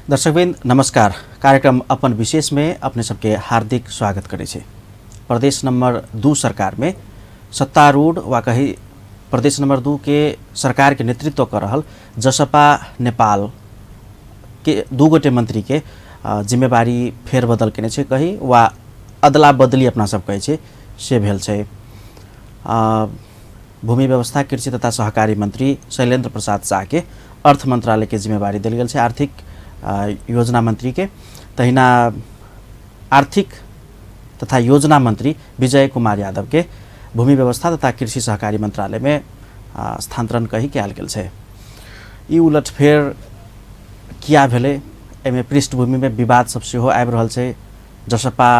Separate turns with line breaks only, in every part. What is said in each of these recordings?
दर्शकवृन्द नमस्कार। कार्यक्रम अपन विशेष में अपने सबके हार्दिक स्वागत करै छी। प्रदेश नंबर 2 सरकार में सत्तारूढ़ वा कही प्रदेश नंबर 2 के सरकार के नेतृत्व कर रहल जसपा नेपाल के 2 गोटे मंत्री के जिम्मेवारी फेरबदल केने छै कही वा अदला बदली अपना सब कहै छै से भेल छै। भूमि व्यवस्था कृषि तथा सहकारी मंत्री शैलेन्द्र प्रसाद शाह के अर्थ मंत्रालय के जिम्मेवारी देल गेल छै, आर्थिक योजना मंत्री के। तहिना आर्थिक तथा योजना मंत्री विजय कुमार यादव के भूमि व्यवस्था तथा कृषि सहकारी मंत्रालय में स्थानांतरण कही कयल गेल छै। ई उलटफेर किया भेलै, एहिमे पृष्ठभूमि में विवाद सब सेहो आबि रहल छै। जसपा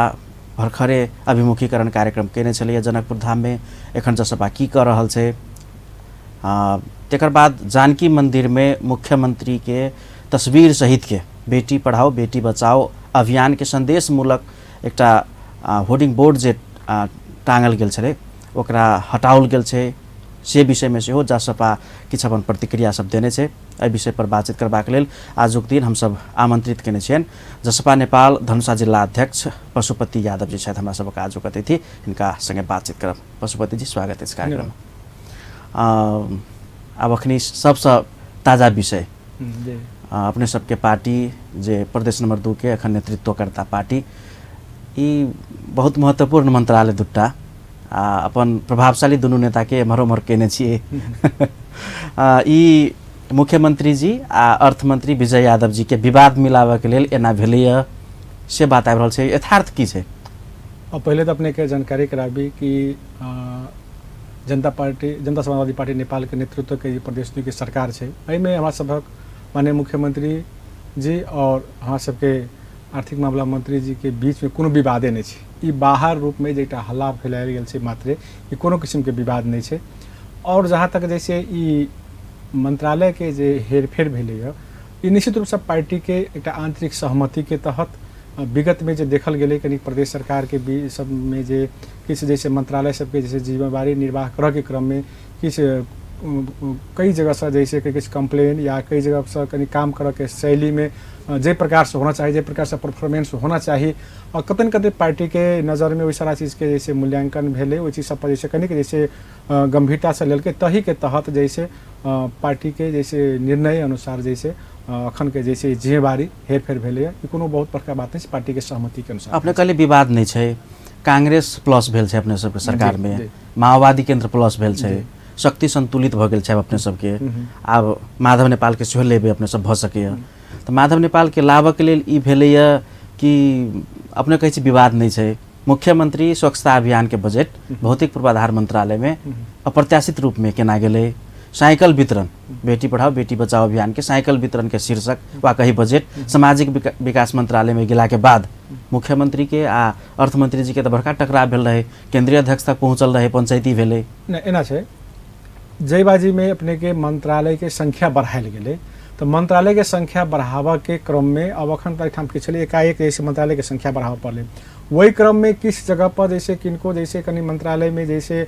भर्खरे अभिमुखीकरण कार्यक्रम केने छलैए जनकपुर धाम में, एखन जसपा की कऽ रहल छै। तकर बाद जानकी मंदिर में मुख्यमंत्री के तस्वीर सहित के बेटी पढ़ाओ बेटी बचाओ अभियान के संदेशमूलक एकटा होर्डिंग बोर्ड जे टाँगल गेल छलै ओकरा हटाओल गेल छै, से विषयमे सेहो जसपा किछु अपन प्रतिक्रिया सब देने छै। एहि विषय पर बातचीत करबाक लेल आजुक दिन हमसब आमंत्रित केने छियनि जसपा नेपाल धनुषा जिला अध्यक्ष पशुपति यादव जी छथि हमरा सबक आजुक अतिथि। हिनका संगे बातचीत करब। पशुपति जी, स्वागत अछि कार्यक्रम। आब अखनी सबसँ ताजा विषय अपने सबके पार्टी जे प्रदेश नंबर 2 के अखन नेतृत्वकर्ता पार्टी, ई बहुत महत्वपूर्ण मंत्रालय दूटा आ अपन प्रभावशाली दुनू नेता के एम्हर ओम्हर केने छियै। ई मुख्यमंत्री जी आ अर्थमंत्री विजय यादव जी के विवाद मिलाबऽ के लेल एना भेलैए से बात आबि रहल छै, यथार्थ की छै?
और पहिले तऽ अपने के जानकारी कराबी कि जनता पार्टी जनता समाजवादी पार्टी नेपाल के नेतृत्व के ई प्रदेश के सरकार छै, एहिमे हमरा सभक माननीय मुख्यमंत्री जी और हमरा सबके आर्थिक मामला मंत्री जी के बीच में कोनो विवादे नहि छै। ई बाहर रूप में जे एकटा हल्ला फैलायल गेल छै मात्रे, ई कोनो किस्म के विवाद नहि छै। और जहाँ तक जैसे ई मंत्रालय के जे हेरफेर भेलैए, ई निश्चित रूपसँ पार्टी के एकटा आंतरिक सहमति के तहत विगत में जे देखल गेलै कनि प्रदेश सरकार के भी सब में जे किछु जैसे मंत्रालय सबके जैसे जिम्मेवारी निर्वाह करऽ के क्रम में किछु कई जगहसँ जैसे किछु कम्प्लेन या कई जगहसँ कनि काम करऽ के शैलीमे जाहि प्रकारसँ होना चाही, जाहि प्रकारसँ परफॉर्मेंस होना चाही, आओर कतऽ ने कतऽ पार्टीके नजरमे ओहि सारा चीजके जैसे मूल्यांकन भेलै, ओहि चीज सब पर जैसे कनिक जैसे गंभीरतासँ लेलकै, तहीके तहत जैसे पार्टीके जैसे निर्णय अनुसार जैसे अखनके जैसे जिम्मेवारी हेरफेर भेलैए। ई कोनो बहुत बड़का बात नहि छै, पार्टीके सहमतिके अनुसार।
अपने कहलियै विवाद नहि छै, कांग्रेस प्लस भेल छै अपने सबके सरकारमे, माओवादी केंद्र प्लस भेल छै, शक्ति संतुलित भऽ गेल छै आब अपने सबके। आब माधव नेपालके सेहो लेबै अपने सब भऽ सकैए, तऽ माधव नेपालके लाबऽके लेल ई भेलैए कि अपने कहै छी विवाद नहि छै। मुख्यमंत्री स्वच्छता अभियान के बजट भौतिक पूर्वाधार मंत्रालय में अप्रत्याशित रूप में केना गेलै। साइकिल वितरण, बेटी पढ़ाओ बेटी बचाओ अभियान के साइकिल वितरण के शीर्षक वा कही बजट सामाजिक विकास मंत्रालय में गेला के बाद मुख्यमंत्री के आ अर्थमंत्री जी के तऽ बड़का टकराव भेल रहे, केंद्रीय अध्यक्ष तक पहुँचल रहे, पंचायती भेलै।
नहि, एना छै, जयबाजीमे अपनेके मंत्रालयके संख्या बढ़ायल गेलै, तऽ मंत्रालयके संख्या बढ़ाबऽके क्रममे अब अखन तक एहिठाम की छलै, एकाएक जैसे मंत्रालयके संख्या बढ़ाबऽ पड़लै। ओहि क्रममे किछु जगहपर जैसे किनको जैसे कनि मंत्रालयमे जैसे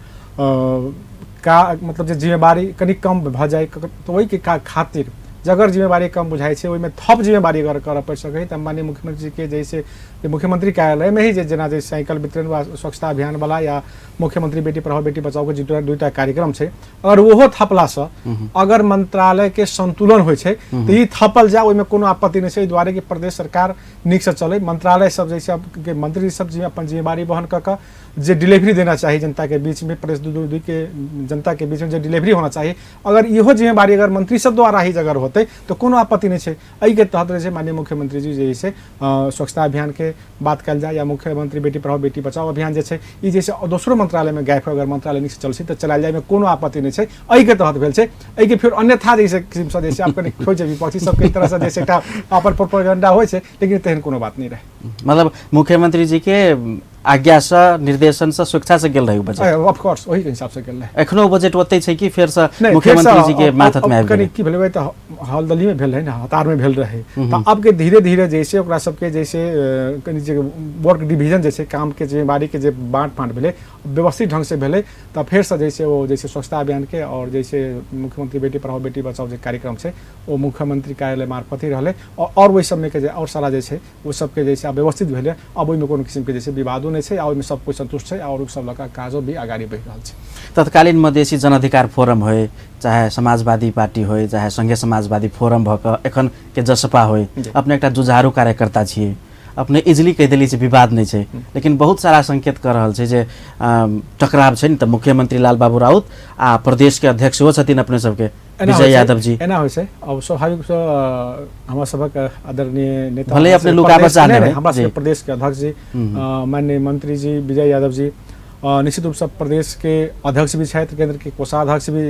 का मतलब जे जिम्मेवारी कनि कम भऽ जाइ, तऽ ओहिके खातिर जकर जिम्मेवारी कम बुझाइ छै ओहिमे थप जिम्मेवारी अगर करऽ पड़ि सकै तऽ माननीय मुख्यमंत्रीजीके जैसे मुख्यमंत्री कार्यालयमे ही जे जेना जे साइकिल वितरण वा स्वच्छता अभियानवला या मुख्यमंत्री बेटी पढ़ाओ बेटी बचाओ के जे दुईटा कार्यक्रम छै, अगर ओहो थपलासँ अगर मंत्रालय के संतुलन होइ छै तऽ ई थपल जाय, ओहिमे कोनो आपत्ति नहि छै। एहि दुआरे कि प्रदेश सरकार नीकसँ चलै, मंत्रालय सब जैसे के मंत्री सब जे अपन जिम्मेवारी वहन कऽ कऽ जे डिलीवरी देना चाही जनता के बीच में, प्रदेश दू दू के जनता के बीच में जे डिलीवरी होना चाही, अगर इहो जिम्मेवारी अगर मंत्री सब द्वारा ही अगर होतै तऽ कोनो आपत्ति नहि छै। एहिके तहत जे छै माननीय मुख्यमंत्री जी जे छै स्वच्छता अभियान के बात कयल जाय या मुख्यमंत्री बेटी पढ़ाओ बेटी बचाओ अभियान जे छै, ई जे छै दोसरो मंत्रालयमे गायब अगर मंत्रालय नीकसँ चलै छै तऽ चलायल जाय, एहिमे कोनो आपत्ति नहि छै। एहिके तहत भेल छै, एहिके फेर अन्यथा जैसे किसिमसँ जैसे आब कनि होइ छै विपक्षी सबके एक तरहसँ जैसे एकटा अपन प्रोपेगेंडा होइ छै, लेकिन तेहन कोनो बात नहि रहै।
मतलब मुख्यमंत्री जी के आज्ञासँ, निर्देशनसँ, स्वेच्छासँ गेल रहै बजट।
ऑफ कोर्स ओही के हिसाबसँ गेल रहै।
एखनो बजट ओतै छै कि फेरसँ मुख्यमंत्री जी के माथतमे आबि
गेलै? की भेलै तऽ हलदलीमे भेल रहै ने, हतारमे भेल रहै, तऽ अब के धीरे धीरे जैसे ओकरा सबके जैसे कनि जे वर्क डिवीजन जैसे काम के जिम्मेवारी के जे बाँट फाँट भेलै व्यवस्थित ढंग से भेलै, तऽ फेरसँ जैसे ओ जैसे स्वच्छता अभियान के और जैसे मुख्यमंत्री बेटी पढ़ाओ बेटी बचाओ जे कार्यक्रम छै ओ मुख्यमंत्री कार्यालय मार्फत ही रहलै, और ओहि सबमे के जे और सारा जे छै ओ सबके जैसे आब व्यवस्थित भेलै। अब ओहिमे कोनो किसिमके जैसे विवादो नहि छै आ ओहिमे सब कोइ संतुष्ट छै और सब लऽ कऽ काजो भी अगाडि बढ़ि रहल छै।
तत्कालीन मधेसी जनअधिकार फोरम होय, चाहे समाजवादी पार्टी होय, चाहे संघीय समाजवादी फोरम भऽ कऽ एखन के जसपा होय, अपने एकटा जुझारू कार्यकर्ता छियै, अपने इजिली कहि देलियै जे विवाद नहि छै, लेकिन बहुत सारा संकेत कऽ रहल छै जे टकराव छै ने। तऽ मुख्यमंत्री लाल बाबू राउत आ प्रदेश के अध्यक्ष सेहो छथिन अपने सबके विजय यादव जी।
एना होइ छै। अब स्वाभाविक रूपसँ हमरा सभक आदरणीय नेता
भले अपने लुका बचा
नहि, हमरा सबके प्रदेश के अध्यक्ष जी माननीय मंत्री जी विजय यादव जी निश्चित रूपसँ प्रदेश के अध्यक्ष भी छथि, केंद्र के कोषाध्यक्ष भी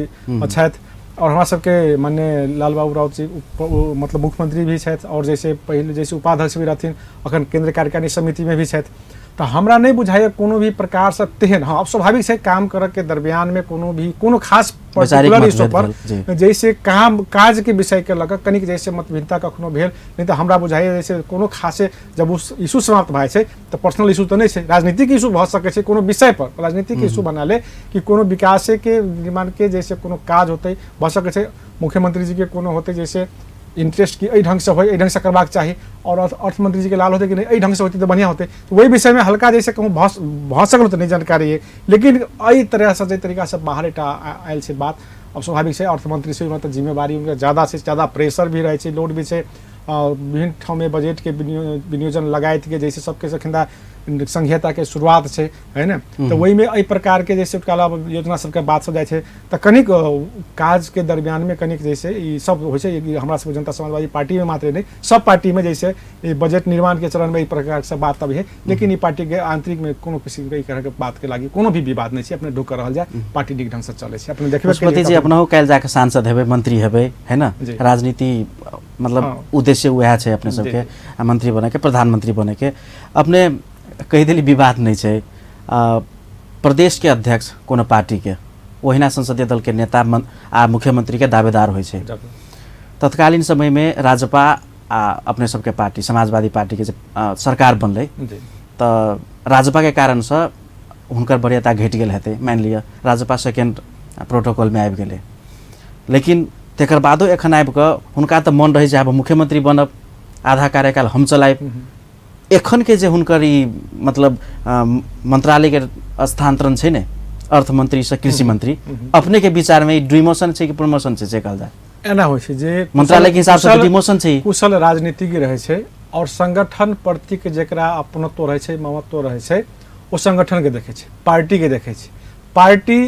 छथि, और हमरा सबके माननीय लाल बाबू राउत जी मतलब मुख्यमंत्री भी छथि और जैसे पहिले जैसे उपाध्यक्ष भी रहथिन, अखन केंद्र कार्यकारिणी समिति में भी छथि। तऽ हमरा नहि बुझाइए कोनो भी प्रकारसँ तेहन। हाँ, अब स्वाभाविक छै काम करऽ के दरमियानमे कोनो भी कोनो खास पर्टिकुलर इशू पर जैसे काम काज के विषय के लऽ कऽ कनिक जैसे मतभिन्नता कखनो भेल, नहि तऽ हमरा बुझाइए जैसे कोनो खासे जब ओ इशू समाप्त भए छै तऽ पर्सनल इशू तऽ नहि छै, राजनीतिक इशू भऽ सकै छै कोनो विषय पर, राजनीतिक इशू बना ले कि कोनो विकासे के निर्माण के जैसे कोनो काज होतै, भऽ सकै छै मुख्यमंत्री जी के कोनो होतै जैसे इंटरेस्ट कि एहि ढङ्गसँ होइ, एहि ढङ्गसँ करबाक चाही, और अर्थमंत्री जी के लाल होतै कि नहि एहि ढङ्गसँ होतै तऽ बढ़िआँ होतै, तऽ ओहि विषयमे हल्का जैसे कहूँ भऽ सकल तऽ नहि जानकारी अइ, लेकिन एहि तरहसँ जाहि तरीकासँ बाहर एकटा आयल छै बात, अब स्वाभाविक छै अर्थमंत्री से तऽ जिम्मेवारी हुनकर ज्यादा छै, ज्यादा प्रेशर भी रहै छै, लोड भी छै, विभिन्न ठाममे बजटके विनियोजन लगायतके जैसे सबके अखन संघीयताके शुरुआत छै है ने, तऽ ओहिमे एहि प्रकारके जैसे योजना सबके बात सब जाइ छै तऽ कनिक काजके दरमियानमे कनिक जैसे ई सब होइ छै। हमरा सबके जनता समाजवादी पार्टीमे मात्र नहि, सब पार्टीमे जैसे ई बजट निर्माणके चरणमे ई प्रकारके सब बात तब है, लेकिन ई पार्टीके आंतरिकमे कोनो किसिमके ई तरहके बातके लागि कोनो भी विवाद नहि छै, अपने ढुक रहल जाय, पार्टी नीक ढङ्गसँ चलै छै। अपने देखबे
पशुपति जी अपनहु काल्हि जाके सांसद हेबै, मंत्री हेबै है ने, राजनीति मतलब उद्देश्य वएह छै अपने सबके, मंत्री बनेके, प्रधानमंत्री बनेके। अपने कहि देली विवाद नहि छै, प्रदेशके अध्यक्ष कोनो पार्टीके ओहिना संसदीय दलके नेता आ मुख्यमंत्रीके दावेदार होइ छै। तत्कालीन समयमे राजपा आ अपने सबके पार्टी समाजवादी पार्टीके जे सरकार बनलै तऽ राजपाके कारणसँ हुनकर वरीयता घटि गेल हेतै, मानि लिअ राजपा सेकेंड प्रोटोकॉलमे आबि गेलै, लेकिन तकर बादो एखन आबि कऽ हुनका तऽ मन रहै जे आब मुख्यमंत्री बनब, आधा कार्यकाल हम चलायब। एखन के जे हुनकर ई मतलब मंत्रालय के स्थानांतरण छै ने, अर्थमंत्री से कृषि मंत्री, अपने के विचार में ई डिमोशन छै कि प्रमोशन छै से कहल जाय?
एना होइ छै जे
मंत्रालय के हिसाब से डिमोशन छै।
कुशल राजनीतिज्ञ रहै छै और संगठन प्रति के जेकरा अपनत्व रहै छै, ममत्व रहै छै, ओ संगठन के देखै छै, पार्टी के देखै छै। पार्टी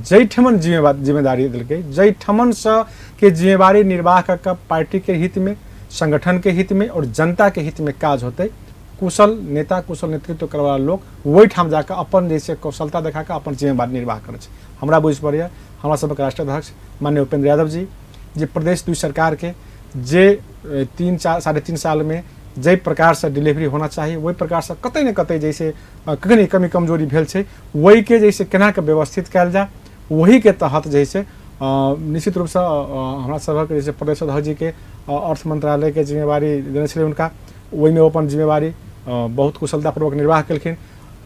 जाहिठमन जिम्मेदारी देलकै, जाहिठमनसँ के जिम्मेवारी निर्वाह कऽ कऽ पार्टी के हित में, संगठन के हित में और जनता के हित में काज होतै, कुशल नेता, कुशल नेतृत्व करैवला लोक ओहिठाम जाकऽ अपन जैसे कौशलता देखा कऽ अपन जिम्मेवारी निर्वाह करै छै। हमरा बुझि पड़ैए हमरा सबके राष्ट्राध्यक्ष माननीय उपेंद्र यादव जी जे प्रदेश 2 सरकार के जे 3-4 3.5 साल में जाहि प्रकारसँ डिलीवरी होना चाही ओहि प्रकारसँ कतै ने कतै जैसे कखनी कमी कमजोरी भेल छै ओहिके जैसे केना कऽ व्यवस्थित कयल जाय ओहिके तहत जैसे निश्चित रूपसँ हमरा सभक जैसे प्रदेश अध्यक्ष जीके अर्थ मंत्रालयके जिम्मेवारी देने छलै हुनका, ओहिमे ओ अपन जिम्मेवारी बहुत कुशलतापूर्वक निर्वाह केलखिन।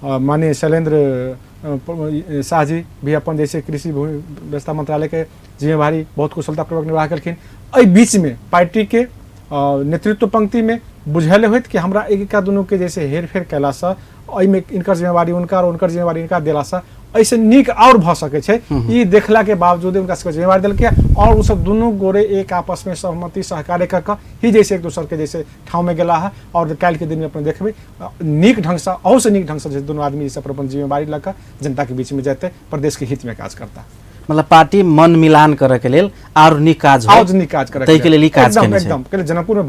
माननीय शैलेन्द्र शाह जी भी अपन जैसे कृषि भूमि व्यवस्था मंत्रालयके जिम्मेवारी बहुत कुशलतापूर्वक निर्वाह केलखिन। एहि बीचमे पार्टीके नेतृत्व पंक्तिमे बुझल होइत कि हमरा एक एका दुनूके जैसे हेरफेर कयलासँ एहिमे इनकर जिम्मेवारी हुनका और उनकर जिम्मेवारी इनका देलासँ एहिसँ नीक आओर भऽ सकै छै, ई देखलाके बावजूद हुनका सबके जिम्मेवारी देलकै और ओ सब दुनू गोरे एक आपसमे सहमति सहकार्य कऽ कऽ ही जैसे एक दोसरके जैसे ठाउँमे गेला है। और काल्हिके दिनमे अपन देखबै नीक ढङ्गसँ, अहूसँ नीक ढङ्गसँ जे दुनू आदमी जैसे अपन अपन जिम्मेवारी लऽ कऽ जनताके बीचमे जेतै, प्रदेशके हितमे काज करता।
मतलब पार्टी मन मिलान करे के लेल और नीक काज
हो, और नीक काज करे
ताहि के लेल ई काज
केने छै एकदम। जनकपुर में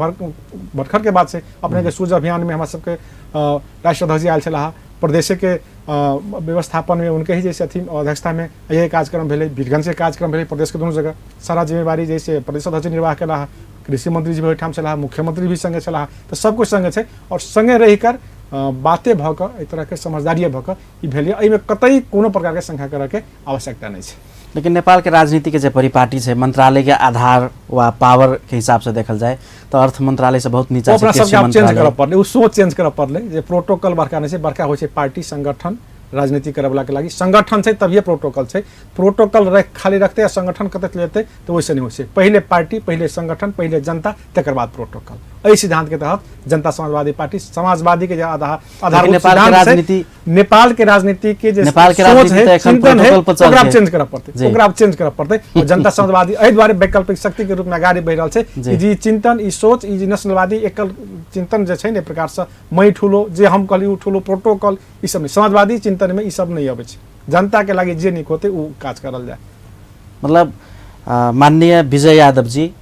भटखर के बात छै, अपने के सूर्य अभियान में हमरा सबके राष्ट्राध्यक्ष जी आयल छलाह, प्रदेश के व्यवस्थापन में उनके ही जैसे अथी अध्यक्षता में यही कार्यक्रम भेलै, वीरगंज के कार्यक्रम भेलै, प्रदेश के दोनों जगह सारा जिम्मेवारी जैसे प्रदेश अध्यक्ष निर्वाह केलाह, कृषि मंत्री जी भी ओहिठाम छलाह, मुख्यमंत्री भी संगे छलाह, तऽ सब कुछ संगे छै और संगे रहि कर बाते भऽ कऽ एहि तरहके समझदारिए भऽ कऽ ई भेल। एहिमे कतई कोनो प्रकारके शंका करऽके आवश्यकता नहि छै।
लेकिन नेपाल के राजनीति के जे परिपाटी छै, मंत्रालय के आधार वा पावर के हिसाब से देखल जाय तऽ अर्थ मंत्रालय से बहुत नीचा
छै अपना सबके आब चेंज करऽ पड़लै, ओ सोच चेंज करऽ पड़लै जे प्रोटोकॉल बड़का नहि छै, बड़का होइ छै पार्टी संगठन। राजनीति करऽवला के लागि संगठन छै तभिए प्रोटोकॉल छै। प्रोटोकॉल रख खाली रखतै आ संगठन कतऽ चलि जेतै तऽ ओहिसँ नहि होइ छै। पहिले पार्टी, पहिले संगठन, पहिले जनता, तकर बाद प्रोटोकॉल। एहि सिद्धांत के तहत जनता समाजवादी पार्टी समाजवादी के जे आधार
नेपाल के राजनीति,
नेपाल के राजनीति के जे
नेपाल के
सोच है,
राजनीति तऽ एखन
चिंतन है,
प्रोटोकॉल पर चल
ओकरा
छै।
चेंज करऽ पड़तै, ओकरा चेंज करऽ पड़तै। और जनता समाजवादी एहि दुआरे वैकल्पिक शक्ति के रूप में अगाडि बढ़ि रहल छै कि जी चिंतन, ई सोच, ई जे नस्लवादी एकल चिंतन जे छै ने, प्रकार से मै ठूलो जे हम कहली उ ठूलो, प्रोटोकॉल ई सब नहि, समाजवादी चिंतन में ई सब नहि अबै छै। जनता के लागि जे नीक होतै उ काज करल जाय।
मतलब माननीय विजय यादव जी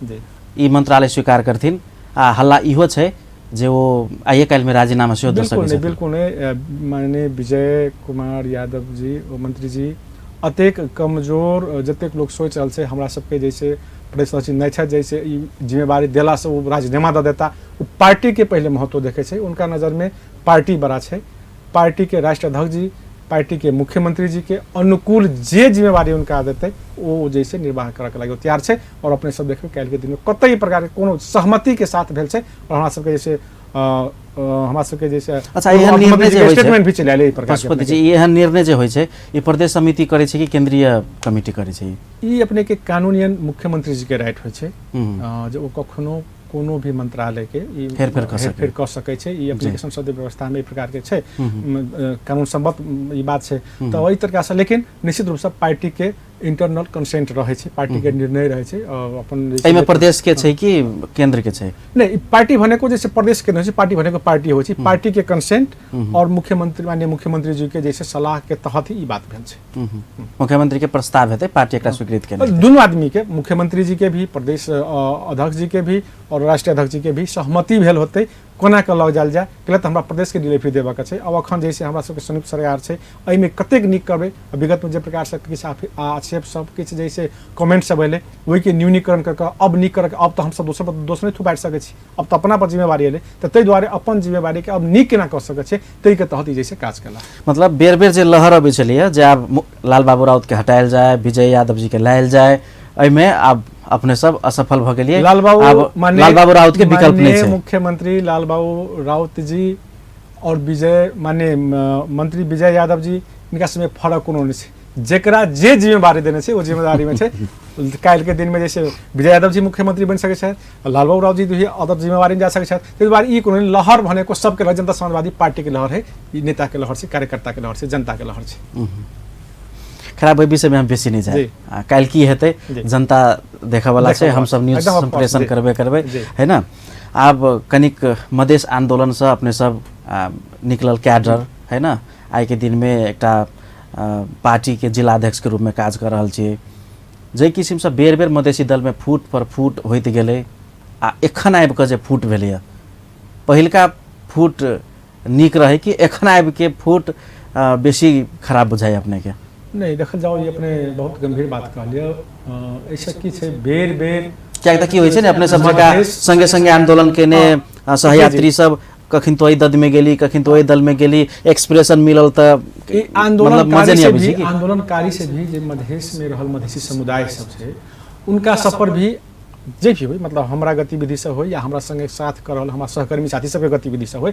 ई मंत्रालय स्वीकार करथिन आ हल्ला इहो छै जे ओ आइए काल्हिमे राजीनामा सेहो दऽ
बिल्कुल
सकै
नहीं,
छथिन।
बिल्कुल नहीं। माननीय विजय कुमार यादव जी, ओ मंत्री जी अतेक कमजोर जतेक लोग सोचि रहल छै, हमरा सबके जैसे प्रदेश सचिव नहि छथि, जैसे ई जिम्मेवारी देलासँ ओ राजीनामा दऽ देता, ओ पार्टीके पहिले महत्व देखै छै। उनका नजरमे पार्टी बड़ा छै। पार्टीके राष्ट्रीय अध्यक्ष जी, पार्टीके मुख्यमंत्री जी के अनुकूल जे जिम्मेवारी उनका देतै ओ जैसे निर्वाह करऽके लागि तैयार छै। और अपने सब देखबै काल्हिके दिनमे कतै प्रकारके कोनो सहमतिके साथ भेल छै। और हमरा सबके जैसे हमरा सबके जैसे
अच्छा, एहन निर्णय जे होइ छै,
स्टेटमेंट भी चलि आयल एहि प्रकारके।
पशुपति जी, एहन निर्णय जे होइ छै ई प्रदेश समिति करै छै कि केंद्रीय कमिटी करै छै?
ई अपने के कानूनियन मुख्यमंत्री जी के राइट होइ छै जे ओ कखनो कोनो भी मंत्रालय के ई
हेरफेर कऽ
हेरफेर कऽ सकै छै। ई अपने के संसदीय व्यवस्था में एहि प्रकार के छै, कानून सम्मत ई बात छै। तऽ ओहि तरीका से, लेकिन निश्चित रूप से पार्टी के इंटरनल कंसेंट रहै छै, पार्टी के निर्णय रहै छै अपन।
एहिमे प्रदेश के छै कि केंद्र के छै?
नहि, पार्टी भनेको जैसे प्रदेश के नहि छै, पार्टी भनेको पार्टी होइ छै। पार्टी के कंसेंट और मुख्यमंत्री, माननीय मुख्यमंत्री जी के जैसे सलाह के तहत ही ई बात भेल छै।
मुख्यमंत्री के प्रस्ताव हेतै, पार्टी एकरा स्वीकृत केने हेतै।
दुनू आदमी के, मुख्यमंत्री जी के भी, प्रदेश अध्यक्ष जी के भी और राष्ट्रीय अध्यक्ष जी के भी सहमति भेल होतै कोना कऽ लऽ जायल जाय। कैला तऽ हमरा प्रदेशके डिलीवरी देबऽके छै। आब अखन जैसे हमरा सबके संयुक्त सरकार छै, एहिमे कतेक नीक करबै। विगतमे जे प्रकारसँ किछु आक्षेप सब किछु जैसे कमेंट सब एलै, ओहिके न्यूनीकरण कऽ कऽ अब नीक करऽके, अब तऽ हमसब दोसर पर दोष नहि थुपारि सकै छी, अब तऽ अपना पर जिम्मेवारी एलै, तऽ ताहि दुआरे अपन जिम्मेवारीके अब नीक केना कऽ सकै छै ताहिके तहत ई जैसे काज केला।
मतलब बेर बेर जे लहर अबै छलैए जे आब लाल बाबू राउतके हटायल जाय, विजय यादव जी के लायल जाय, एहिमे आब अपने सब असफल भऽ गेलियै।
लाल बाबू,
आब लाल बाबू राउत के विकल्प नहि छै।
मुख्यमंत्री लाल बाबू राउत जी और विजय माननीय मंत्री विजय यादव जी, इनका सबमे फरक कोनो नहि छै। जेकरा जे जिम्मेवारी देने छै ओ जिम्मेदारी में छै। काल्हि के दिन में जैसे विजय यादव जी मुख्यमंत्री बनि सकै छथि, लाल बाबू राउत जी भी अदर जिम्मेवारी में जा सकै छथि। ताहि दुआरे ई कोनो लहर भनेको सबके लहर जनता समाजवादी पार्टी के लहर है, ई नेता के लहर छै, कार्यकर्ता के लहर छै, जनता के लहर छै।
खराब ओहि विषयमे हम बेसी नहि जायब। काल्हि की हेतै जनता देखऽवला छै, हमसब न्यूज सम्प्रेषण करबे करबै, है ने। आब कनिक मधेश आन्दोलनसँ अपने सब निकलल कैडर, है ने, आइके दिनमे एकटा पार्टीके जिलाध्यक्षके रूपमे काज कऽ रहल छियै। जाहि किसिमसँ बेर बेर मधेसी दलमे फूट पर फूट होइत गेलै आ एखन आबि कऽ जे फूट भेलैए, पहिलका फूट नीक रहै कि एखन आबिके फूट बेसी खराब बुझाइ अपनेके?
नहि, देखल जाओ ई अपने बहुत गंभीर बात कहलियै। एहिसँ की छै बेर बेर
कियाकि तऽ की होइ छै ने, अपने सब जकाँ संगे संगे आंदोलन केने सहयात्री सब कखन तो एहि दल में गेली, कखन तो एहि दल में गेली, एक्सप्रेशन मिलल तऽ
मतलब मजे नहि अबै छै। आंदोलनकारी से भी जे मधेश में रहल मधेसी समुदाय सब छै उनका सब पर भी जे भी होइ, मतलब हमरा गतिविधि से होइ या हमरा संगे साथ कर रहल हमरा सहकर्मी साथी सबके गतिविधि से होइ,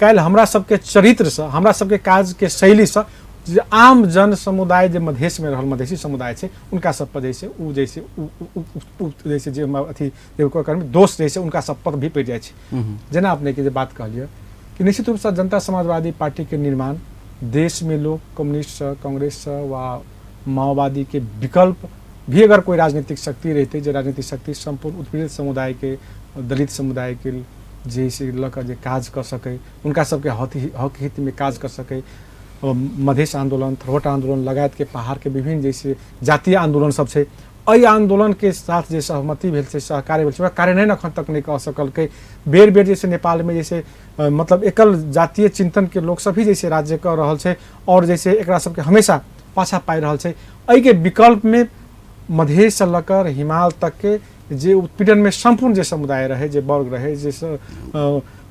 काल्हि हमरा सबके चरित्रसँ, हमरा सबके काजके शैलीसँ जे आम जन समुदाय जे मधेशमे रहल मधेसी समुदाय छै उनका सब पर जैसे उ जैसे उ जैसे जे अथी दोष जैसे उनका सब पर भी पड़ि जाइ छै। जेना अपनेके जे बात कहलियै कि निश्चित रूपसँ जनता समाजवादी पार्टीके निर्माण देशमे लोक कम्युनिस्टसँ, कांग्रेससँ वा माओवादीके विकल्प भी अगर कोई राजनीतिक शक्ति रहते, जे राजनीतिक शक्ति सम्पूर्ण उत्पीड़ित समुदाय के, दलित समुदाय के जे लऽ कऽ जे काज कऽ सकै, उनका सबके हक हित में काज कऽ सकै, मधेश आंदोलन, थरवट आंदोलन लगायत के पहाड़ के विभिन्न जैसे जातीय आंदोलन सब छै, एहि आंदोलन के साथ जे सहमति भेल छै, सहकार्य भेल छै, ओकरा कार्यान्वयन अखन तक नहि कऽ सकलकै। बेर बेर जैसे नेपाल में जैसे मतलब एकल जातीय चिंतन के लोक सब ही जैसे राज्य कऽ रहल छै और जैसे एकरा सबके हमेशा पाछा पाइ रहल छै। एहिके विकल्पमे मधेशसँ लऽ कऽ हिमाल तकके जे उत्पीड़नमे सम्पूर्ण जे समुदाय रहै, जे वर्ग रहै, जे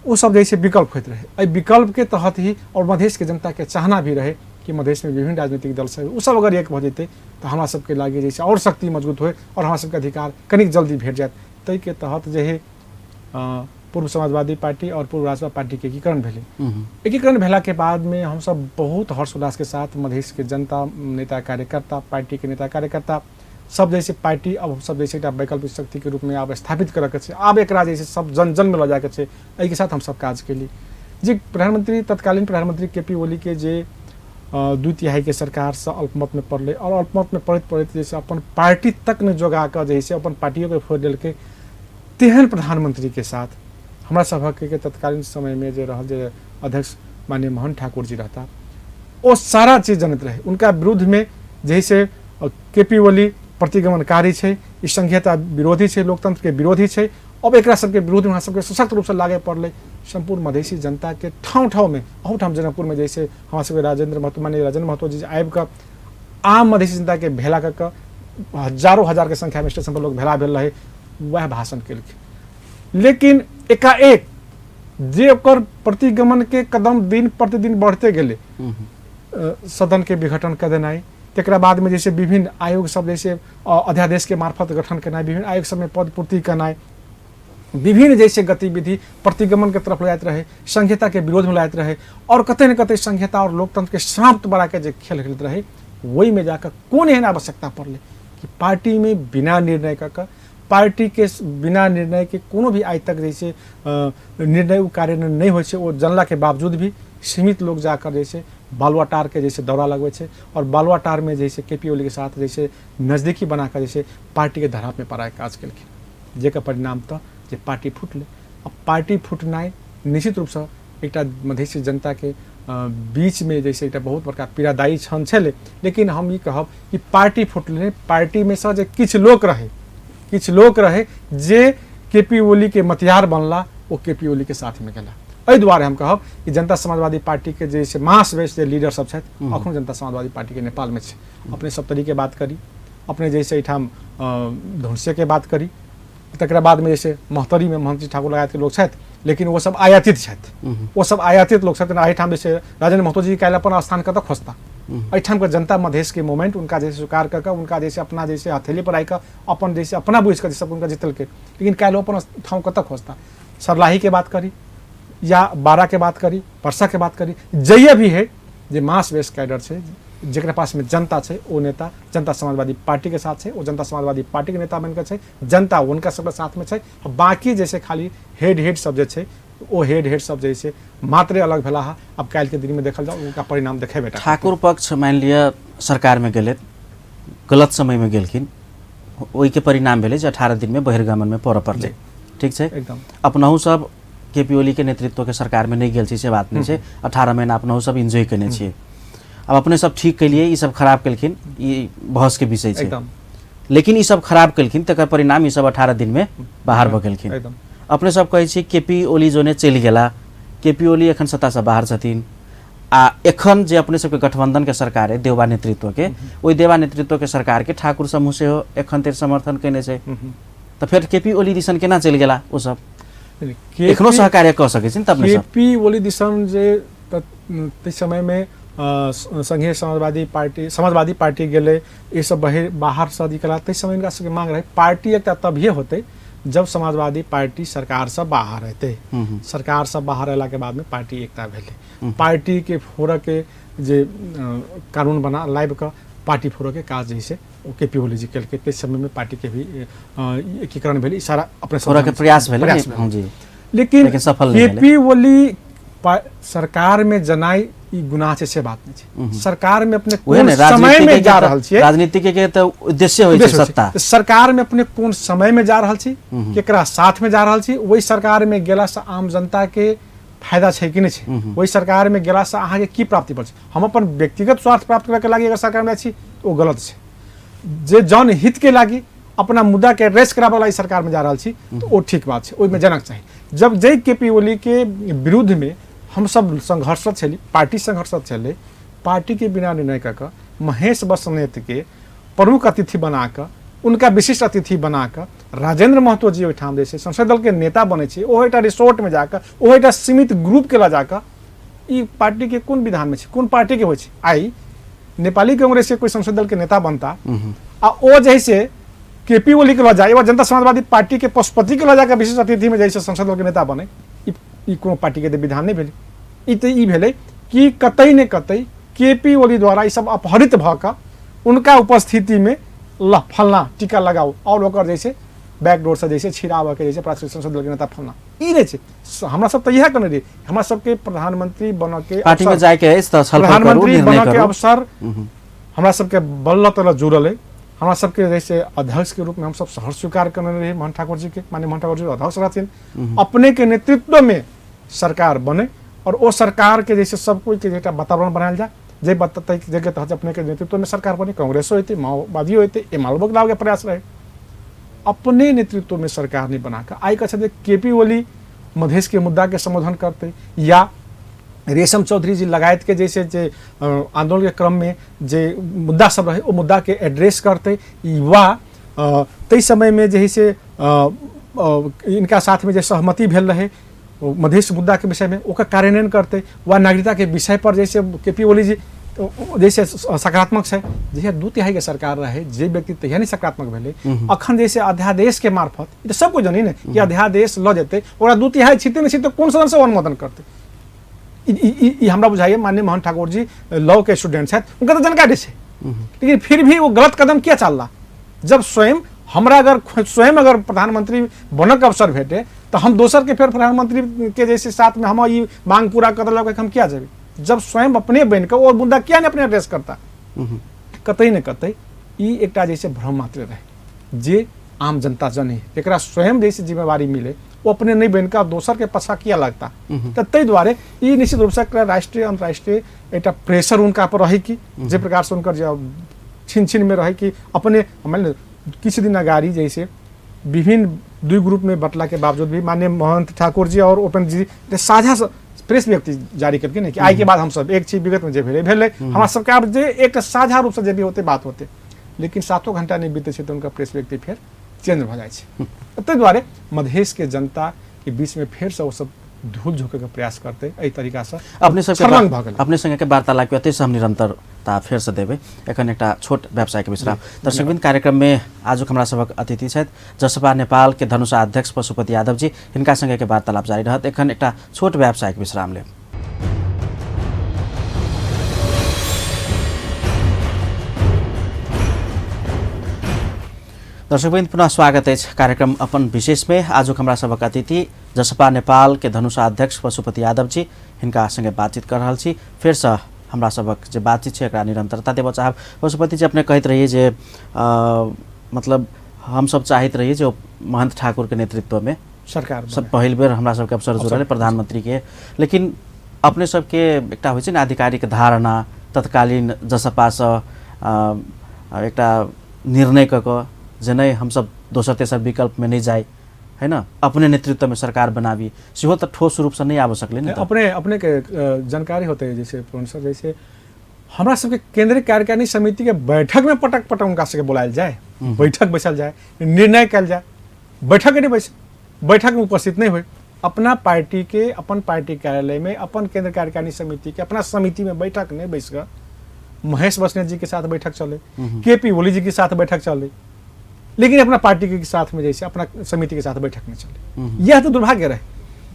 ओ सब जैसे विकल्प होइत रहे। एहि विकल्प के तहत ही और मधेश के जनता के चाहना भी रहे कि मधेश में विभिन्न राजनीतिक दल सब ओ सब अगर एक भऽ जेतै तऽ हमरा सबके लागे जैसे और शक्ति मजबूत होय और हमरा सबके अधिकार कनिक जल्दी भेट जायत। ताहिके तहत जे है पूर्व समाजवादी पार्टी और पूर्व राजपा पार्टी के एकीकरण भेलै। एकीकरण भेला के बाद में हम सब बहुत हर्ष उल्लास के साथ मधेश के जनता, नेता कार्यकर्ता, पार्टी के नेता कार्यकर्ता सब जैसे पार्टी अब सब जैसे एकटा वैकल्पिक शक्ति के रूप में आब स्थापित करऽ के छै, आब एकरा जैसे सब जन जन में लऽ जाके छै, एहिके साथ हम सब काज केली। जे प्रधानमंत्री, तत्कालीन प्रधानमंत्री के पी ओली के जे 2/3 के सरकार से अल्पमत में पड़लै और अल्पमत में पड़ैत पड़ैत जैसे अपन पार्टी तक ने जोगा कऽ जैसे अपन पार्टियों के फोड़ि देलकै, तेहन प्रधानमंत्री के साथ हमरा सभक के तत्कालीन समय में जे रहल जे अध्यक्ष माननीय मोहन ठाकुर जी रहता, ओ सारा चीज जनैत रहे। उनका विरुद्ध में जैसे के पी ओली प्रतिगमनकारी छै, ई संघीयता विरोधी छै, लोकतंत्र के विरोधी छै, अब एकरा सबके विरुद्ध में हमरा सबके सशक्त रूप से लागे पड़लै। सम्पूर्ण मधेसी जनता के ठाउँ ठाउँ में, अहूठाम जनकपुर में जैसे हमरा सबके राजेंद्र महतो, माननीय राजेंद्र महतो जी आबि कऽ आम मधेसी जनता के भेला कऽ कऽ हजारों हजार के संख्या में स्टेशन पर लोग भेला भेल रहे, वएह भाषण केलखिन। लेकिन एकाएक जे ओकर प्रतिगमन के कदम दिन प्रतिदिन बढ़ते गेलै, सदन के विघटन कऽ देनाइ, तकरा बाद में जैसे विभिन्न आयोग सब जैसे अध्यादेश के मार्फत गठन केनाइ, विभिन्न आयोग सब में पद पूर्ति केनाइ, विभिन्न जैसे गतिविधि प्रतिगमन के तरफ जाइत रहे, संघीयता के विरोध में जाइत रहे और कतै न कतै संघीयता और लोकतंत्र के समाप्त बना के जे खेल खेलैत रहे, ओहि में जाकर कोन एहन आवश्यकता पड़लै कि पार्टी में बिना निर्णय कऽ कऽ, पार्टी के बिना निर्णय के कोनो भी आइ तक जैसे निर्णय ओ कार्यान्वयन नहि होइ छै, ओ जनला के बावजूद भी सीमित लोग जाकर जैसे बालुआटार के जैसे दौरा लगबै छै और बालुआटार में जैसे के पी ओली के साथ जैसे नजदीकी बनाकर जैसे पार्टी के धराप में पड़ाके काज केलखिन, जेकर परिणाम तऽ जे पार्टी फुटलै। आ पार्टी फुटनाइ निश्चित रूपसँ एकटा मधेसी जनता के बीच में जैसे एकटा बहुत बड़का पीड़ादायी क्षण छलै। लेकिन हम ई कहब कि पार्टी फुटलै, पार्टी में सँ जे किछु लोक रहे, किछु लोक रहे जे के पी ओली के मतियार बनला, ओ के पी ओली के साथ में गेला। एहि दुआरे हम कहब कि जनता समाजवादी पार्टी के जे मास बेस जे लीडर सब छथि, अखनो जनता समाजवादी पार्टी के नेपाल में छै। अपने सप्तरी के बात करी, अपने जैसे एहिठाम धुनसे के बात करी, तकरा बाद में जैसे महोत्तरी में महंत जी ठाकुर लगायत के लोग छथि, लेकिन वो सब आयातित छथि, वो सब आयातित लोग छथि। एहिठाम जैसे राजेंद्र महतो जी काल्हि अपन स्थान कतऽ खोजता, एहिठाम के जनता मधेश के मूवमेंट उनका जैसे स्वीकार कऽ कऽ उनका जैसे अपना जैसे हथेली पर आइ कऽ अपन जैसे अपना बुझि कऽ सब उनका जीतलकै, लेकिन काल्हि अपन ठाउँ कतऽ खोजता। सरलाही के बात करी या बारा के बात करी, परसा के बात करी, जइए भी है जे मास बेस कैडर छै, जकरा पास में जनता छै, ओ नेता जनता समाजवादी पार्टी के साथ छै, ओ जनता समाजवादी पार्टी के नेता बनिकऽ छै, जनता हुनका सबके साथ में छै। बाकी जैसे खाली हेड हेड सब जे छै, ओ हेड हेड सब जैसे मात्रे अलग भेला हा। अब काल्हि के दिन में देखल जाओ उनका परिणाम देखे बेटा।
ठाकुर पक्ष मान लिअ सरकार में गेलै, गलत समय में गेलखिन, ओहिके परिणाम भेलै जे 18 दिन में बहिर्गमन में पड़ऽ पड़लै, ठीक छै।
एकदम
अपनहु सब के पी ओली के नेतृत्व के सरकार में नहीं गेल छी से बात नहीं छै। 18 महीना अपनहु सब एंजॉय केने छियै। अब अपने सब ठीक केलिए, ई सब खराब केलखिन, ई बहस के विषय छै।
एकदम।
लेकिन ई सब खराब केलखिन तकर परिणाम ई सब 18 दिन में बाहर भऽ गेलखिन।
एकदम।
अपने सब कहै छी के पी ओली जोने चलि गेला, के पी ओली एखन सत्तासँ बाहर छथिन, आ एखन जे अपने सबके गठबंधन के सरकार है देउबा नेतृत्व के, ओहि देउबा नेतृत्व के सरकार के ठाकुर समूह सेहो एखन धरि समर्थन केने छै, तऽ फेर के पी ओली दिसन केना चलि गेला ओ सब? एखनो सहकार्य कऽ सकै छी ने अपने
सब? के पी ओली दिसन जे ताहि समय में संघीय समाजवादी पार्टी, समाजवादी पार्टी गेलै, ई सब बाहर से निकला, ताहि समय इनका सबके मांग रहे पार्टी एकटा तभिए होतै जब समाजवादी पार्टी सरकार से बाहर रहते। सरकार से बाहर अयला के बाद में पार्टी एकता भेलै। पार्टी के फोड़ऽ के जे कानून बना लाबि कऽ पार्टी फोड़ऽ के काज जे छै ओ के पी ओली जी केलकै। ताहि समय में पार्टी के भी एकीकरण भेलै, सारा अपने
फोड़ऽ के प्रयास भेलै,
जी। लेकिन
सफल
के पी ओली सरकार में जनाइ ई गुनाह छै से बात नहीं छै। सरकार में अपने कोन समय में जा रहल छियै,
राजनीति के तऽ उद्देश्य होइ छै सत्ता,
सरकार में अपने कोन समय में जा रहल छी, केकरा साथ में जा रहल छी, ओहि सरकार में गेला से आम जनता के फायदा छै कि नहि छै, ओहि सरकार में गेला से अहाँके की प्राप्ति पर छै। हम अपन व्यक्तिगत स्वार्थ प्राप्त करऽ के लागि अगर सरकार में जाइ छी ओ गलत छै। जे जनहित के लागि अपना मुद्दा के एड्रेस कराबऽ लागि सरकार में जा रहल छी तऽ ओ ठीक बात छै, ओहिमे जनक चाही। जब जै के पी ओली के विरुद्ध में हम सब संघर्षरत छली, पार्टी संघर्षरत छलै, पार्टी के बिना निर्णय कऽ कऽ महेश बसनेत के प्रमुख अतिथि बना कऽ, उनका विशिष्ट अतिथि बना कऽ राजेंद्र महतो जी ओहिठाम जे छै संसदीय दल के नेता बनै छै, ओहो एकटा रिसोर्ट में जाकऽ, ओहो एकटा सीमित ग्रुप के लऽ जाकऽ, ई पार्टी के कोन विधान में छै, कोन पार्टी के होइ छै? आइ नेपाली कांग्रेस के कोई संसदीय दल के नेता बनता आ ओ जैसे के पी ओली के लऽ जाय वा जनता समाजवादी पार्टी के पशुपति के लऽ जाकर विशेष अतिथि में जैसे संसद दल के नेता बने, ई कोनो पार्टी के विधान नहीं भेलै। ई तऽ ई भेलै कि कतई ने कतई के पी ओली द्वारा ई सब अपहरित भऽ कऽ उनका उपस्थिति में ल फलना टीका लगाओ और ओकर जैसे बैकडोर से जैसे छिड़ाबऽ के जैसे प्राथमिक संसद दल के नेता फलना, ई नहि छै। हमरा सब तऽ इएह कहने रहियै, हमरा सबके प्रधानमंत्री बनऽ के
पार्टी में जाय के अछि तऽ छलफल करू,
प्रधानमंत्री
निर्णय
बनऽ के
करू।
अवसर हमरा सबके बल्ल तल्ल जुड़ल अइ। हमरा सबके जैसे अध्यक्ष के रूप में हम सब सहर्ष स्वीकार करने रहियै मोहन ठाकुर जी के, माननीय मोहन ठाकुर जी अध्यक्ष रहथिन, अपने के नेतृत्व में सरकार बने और ओ सरकार के जैसे सब कोई के एकटा वातावरण बनायल जाय, जे बततै जे के तहत अपने के नेतृत्व में सरकार बने, कांग्रेसो एतै, माओवादियो एतै, एमालोके लाबऽके प्रयास रहे। अपने नेतृत्व में सरकार नहीं बना कऽ आइ कहै छथिन के पी ओली मधेश के मुद्दा के समाधान करतै या रेशम चौधरी जी लगायत के जैसे जे आंदोलन के क्रम में जे मुद्दा सब रहे ओ मुद्दा के एड्रेस करतै वा ताहि समय में जे है से इनका साथ में जे सहमति भेल रहे मधेश मुद्दा के विषय में ओकर कार्यान्वयन करतै वा नागरिकता के विषय पर जैसे के पी ओली जी जैसे सकारात्मक छै, जहिया 2/3 के सरकार रहे जे व्यक्ति तहिया नहीं सकारात्मक भेलै, अखन जैसे अध्यादेश के मार्फत ई तऽ सब कोइ जानी ने कि अध्यादेश लऽ जेतै ओकरा 2/3 छिते नहि छिते कोन सदन से अनुमोदन करतै। ई हमरा बुझाइए माननीय मोहन ठाकुर जी लॉ के स्टूडेंट छथि, हुनका तऽ जानकारी छै, लेकिन फिर भी वो गलत कदम किया चालला? जब स्वयं हमरा अगर स्वयं अगर प्रधानमंत्री बनक अवसर भेटे तऽ हम दोसर के फेर प्रधानमंत्री के जैसे साथ में हम ई मांग पूरा कर लग हम किया जेबै? जब स्वयं अपने बनि कऽ ओ मुद्दा किया नहीं अपने एड्रेस करता? कतई ने कतई ई एकटा जैसे भ्रम मात्र रहे जे आम जनता जने एकरा स्वयं जैसे जिम्मेवारी मिले वो अपने नहीं बनि कऽ दोसर के पाछा किया लगता। तऽ ताहि दुआरे ई निश्चित रूपसँ एकटा राष्ट्रीय अंतर्राष्ट्रीय एकटा प्रेशर हुनका पर रहे कि जे प्रकार से हुनकर जे छिन छिन में रहे कि अपने मानि लिअ किछु दिन अगाड़ी जैसे विभिन्न दुई ग्रुप में बटला के बावजूद भी माननीय महंत ठाकुर जी और ओपन जी साझा प्रेस व्यक्ति जारी करके ने कि आइ के बाद हम सब एक छी, विगत में जे भेलै भेलै, हमरा सबके आब जे एक साझा रूप से जे भी होते बात होते, लेकिन 7 घंटा नहीं बीते छै तऽ हुनका प्रेस व्यक्ति फेर चेंज भऽ जाइ छै। ताहि दुआरे मधेश के जनता के बीच में फेर से ओ सब धूल झोंके के प्रयास करते एहि तरीका से
अपने सबके
छरलंग भऽ गेलै।
अपने संगे के वार्तालाप के अतै से हम निरंतरता फेर से देबै। एखन एकटा छोट व्यवसायिक विश्राम। दर्शकवृन्द, कार्यक्रम में आजुक हमरा सभक अतिथि छथि जसपा नेपाल के धनुषा अध्यक्ष पशुपति यादव जी, हिनका संगे के वार्तालाप जारी रहत। एखन एकटा छोट व्यावसायिक विश्राम लेब। दर्शकवृन्द, पुनः स्वागत अछि कार्यक्रम अपन विशेष में। आजुक हमरा सभक अतिथि जसपा नेपाल के धनुषा अध्यक्ष पशुपति यादव जी, हिनका संगे बातचीत कर रहल छी। फेर से हमरा सभक जे बातचीत छै एकरा निरंतरता देबऽ चाहब। पशुपति जी, अपने कहैत रहियै जे मतलब हम सब चाहैत रहियै जे महंत ठाकुर के नेतृत्व में
सरकार
सब पहिल बेर हमरा सबके अवसर जुड़ल प्रधानमंत्री के, लेकिन अपने सबके एकटा होइ छै ने आधिकारिक धारणा, तत्कालीन जसपासँ एकटा निर्णय कऽ कऽ जे नहि हमसब दोसर तेसर विकल्प में नहि जाइ है ना, अपने नेतृत्व में सरकार बनाबी, सेहो तऽ ठोस रूपसँ नहि आबि सकलै ने।
अपने अपने के जानकारी होते जैसे प्रोफेसर, जैसे हमरा सबके केंद्रीय कार्यकारिणी समिति के बैठक में पटक पटक उनका सबके बुलायल जाए, बैठक बैसल जाए, निर्णय कयल जाए, बैठक नहीं बैस, बैठक में उपस्थित नहीं हुए, अपना पार्टी के अपन पार्टी कार्यालय में अपन केंद्र कार्यकारिणी समिति के अपना समिति में बैठक नहीं बैस कऽ महेश बस्नेत जी के साथ बैठक चले, के पी ओली जी के साथ बैठक चले, लेकिन अपना पार्टी के साथ में जैसे अपना समिति के साथ बैठक नहीं चले। यह तो दुर्भाग्य रहे।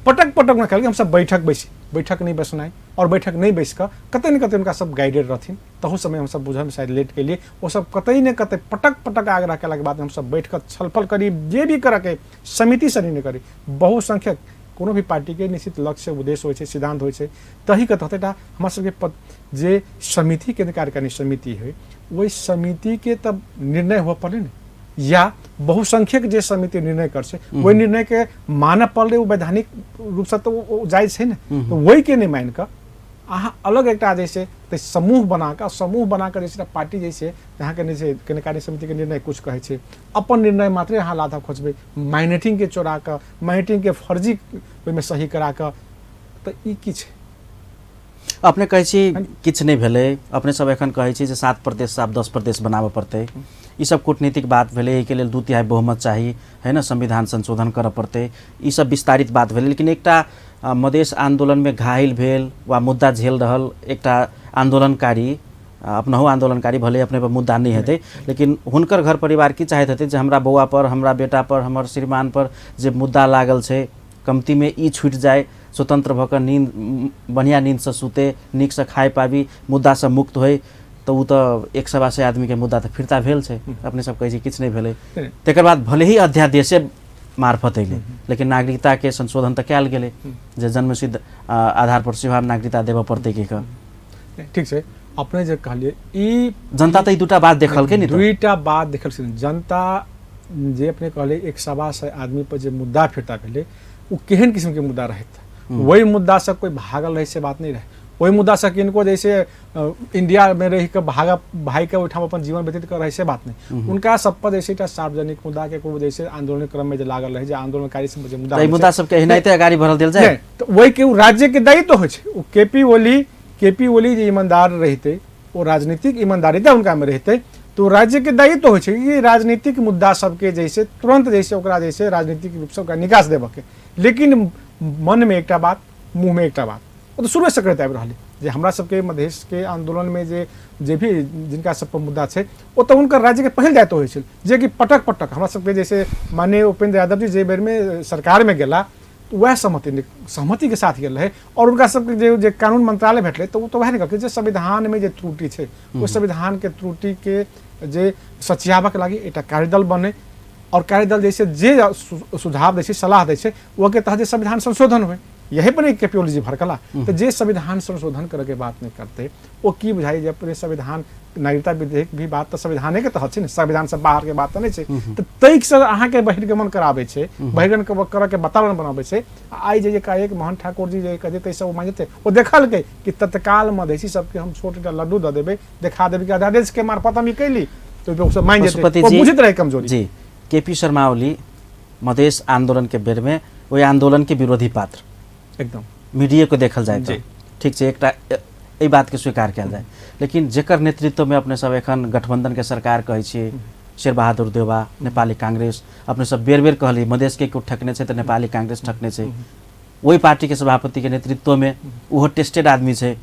पटक पटक में कहल हम सब बैठक बैसी, बैठक नहीं बैसनाइ और बैठक नहीं बैस कऽ कतै ने कतै उनका सब गाइडेड रहथिन, तहू समय हम सब बुझल शायद लेट के लिए वो सब कतै ने कतै पटक पटक आग्रह कयलाके बाद हम सब बैठ कऽ छलफल करी, जे भी करऽके समिति से निर्णय करी। बहुसंख्यक कोनो भी पार्टी के निश्चित लक्ष्य उद्देश्य होइ छै, सिद्धांत होइ छै, तही के तहत एकटा हमरा सबके जे समिति केंद्र कार्यकारिणी समिति है ओहि समिति के तब निर्णय हुअ पड़लै ने, या बहुसंख्यक जे समिति निर्णय कर छै ओहि निर्णय के मानऽ पड़लै, ओ वैधानिक रूपसँ तऽ ओ जायज छै ने, तऽ ओहि के नहि मानि कऽ अहाँ अलग एकटा जैसे तऽ समूह बना कऽ, समूह बना कऽ जैसे पार्टी जैसे अहाँके नहि छै केंद्र कार्य समिति के निर्णय कुछ कहै छै, अपन निर्णय मात्रे अहाँ लाधा खोजबै, माइनॉरिटी के चोरा कऽ, माइनॉरिटी के फर्जी ओहिमे सही करा कऽ, तऽ ई की छै?
अपने कहै छी किछु नहि भेलै, अपने सब एखन कहै छी जे 7 प्रदेशसँ आब 10 प्रदेश बनाबऽ पड़तै, ई सब कूटनीतिक बात भेलै, एहिके लेल 2/3 बहुमत चाही है न, संविधान संशोधन करऽ पड़तै, ई सब विस्तारित बात भेलै। लेकिन एकटा मधेश आन्दोलनमे घायल भेल वा मुद्दा झेल रहल एकटा आन्दोलनकारी, अपनहु आन्दोलनकारी भले अपने पर मुद्दा नहि हेतै, लेकिन हुनकर घर परिवार की चाहैत हेतै जे हमरा बौआ पर, हमरा बेटा पर, हमर श्रीमान पर जे मुद्दा लागल छै कम्तीमे ई छुटि जाय, स्वतंत्र भऽ कऽ नींद, बढ़िआँ नींदसँ सुते, नीकसँ खाय पाबी, मुद्दासँ मुक्त होइ, तऽ ओ तऽ 125 आदमीके मुद्दा तऽ फिर्ता भेल छै। अपने सब कहै छी किछु नहि भेलै। तकर बाद भले ही अध्यादेशे मार्फत अयलै, लेकिन नागरिकताके संशोधन तऽ कयल गेलै जे जन्मसिद्ध आधार पर सेहो आब नागरिकता देबऽ पड़तै की कऽ।
ठीक छै, अपने जे कहलियै ई
जनता तऽ ई दूटा बात देखलकै ने,
दुईटा बात देखलकै जनता। जे अपने कहलियै 125 आदमी पर जे मुद्दा फिर्ता भेलै ओ केहन किस्मके मुद्दा रहैत, वही मुद्दासँ कोइ भागल रहै से बात नहि रहै। ओहि मुद्दासँ किनको जैसे इंडियामे रहि कऽ भागिके ओहिठाम अपन जीवन व्यतीत कर रहै से बात नहि। हुनका सब पर जैसे एकटा सार्वजनिक मुद्दा के कोनो जैसे आंदोलन क्रम में जे लागल रहै, जे आंदोलनकारी सब जे मुद्दा
तऽ मुद्दा सबके एनाहिते अगाडि बढ़ल देल जाय
तऽ ओहि के ओ राज्य के दायित्व होइ छै। ओ केपी ओली जे ईमानदार रहितै, ओ राजनीतिक ईमानदारिता हुनका में रहितै, तो राज्य के दायित्व होइ छै कि राजनीतिक मुद्दा सबके जैसे तुरंत जैसे ओकरा जैसे राजनीतिक रूपसँ ओकरा निकास देबऽके। लेकिन मनमे एकटा बात, मुँहमे एकटा बात, ओ तऽ शुरुएसँ करैत आबि रहलै जे हमरा सबके मधेशके आन्दोलनमे जे जे भी जिनका सब पर मुद्दा छै ओ तऽ हुनकर राज्यके पहिल दायित्व होइ छै, जेकि पटक पटक हमरा सबके जैसे माननीय उपेंद्र यादव जी जे बेरमे सरकारमे गेला वएह सहमतिके साथ गेल रहै, और हुनका सबके जे जे कानून मंत्रालय भेटलै तऽ ओ तऽ वएह ने कहलकै जे संविधानमे जे त्रुटि छै ओहि संविधानके त्रुटिके जे सचियाबऽके लागि एकटा कार्यदल बनै, और कार्यदल जैसे जे सुझाव दै छै, सलाह दै छै, ओहिके तहत जे संविधान संशोधन होइ। यही पर के पी ओली जी भड़कला। तऽ जे संविधान संशोधन करैके बात नहि करतै ओ की बुझाइ जे अपने संविधान नागरिकता विधेयक भी बात तऽ संविधाने के तहत छै ने, संविधान से बाहर के बात तऽ नहि छै। तऽ ताहिसँ अहाँके बहिर्गमन कराबै छै, बहिर्गमन करऽ के वातावरण बनाबै छै। आइ जे एकाएक मोहन ठाकुर जी जे कहै ताहिसँ ओ मानि जेतै, ओ देखलकै कि तत्काल मधेसी सबके हम छोट एकटा लड्डू दऽ देबै, देखा देबै कि अध्यादेश के मार्फत हम ई कैली, तऽ ओ सब मानि जेतै, ओ बुझैत रहै कमजोरी।
जी, के पी शर्मा ओली मधेश आंदोलन के बेर में ओहि आंदोलन के विरोधी पात्र
एकदम
मीडिया को देखल जाए तऽ ठीक छै, एकटा एहि बात के स्वीकार कयल जाय। लेकिन जेकर नेतृत्व में अपने सब एखन गठबंधन के सरकार कहै छियै, शेरबहादुर देउवा, नेपाली कांग्रेस, अपने सब बेर बेर कहली मधेश के केओ ठकने छै तऽ नेपाली कांग्रेस ठकने छै, ओहि पार्टी के सभापति के नेतृत्व में ओहो टेस्टेड आदमी छै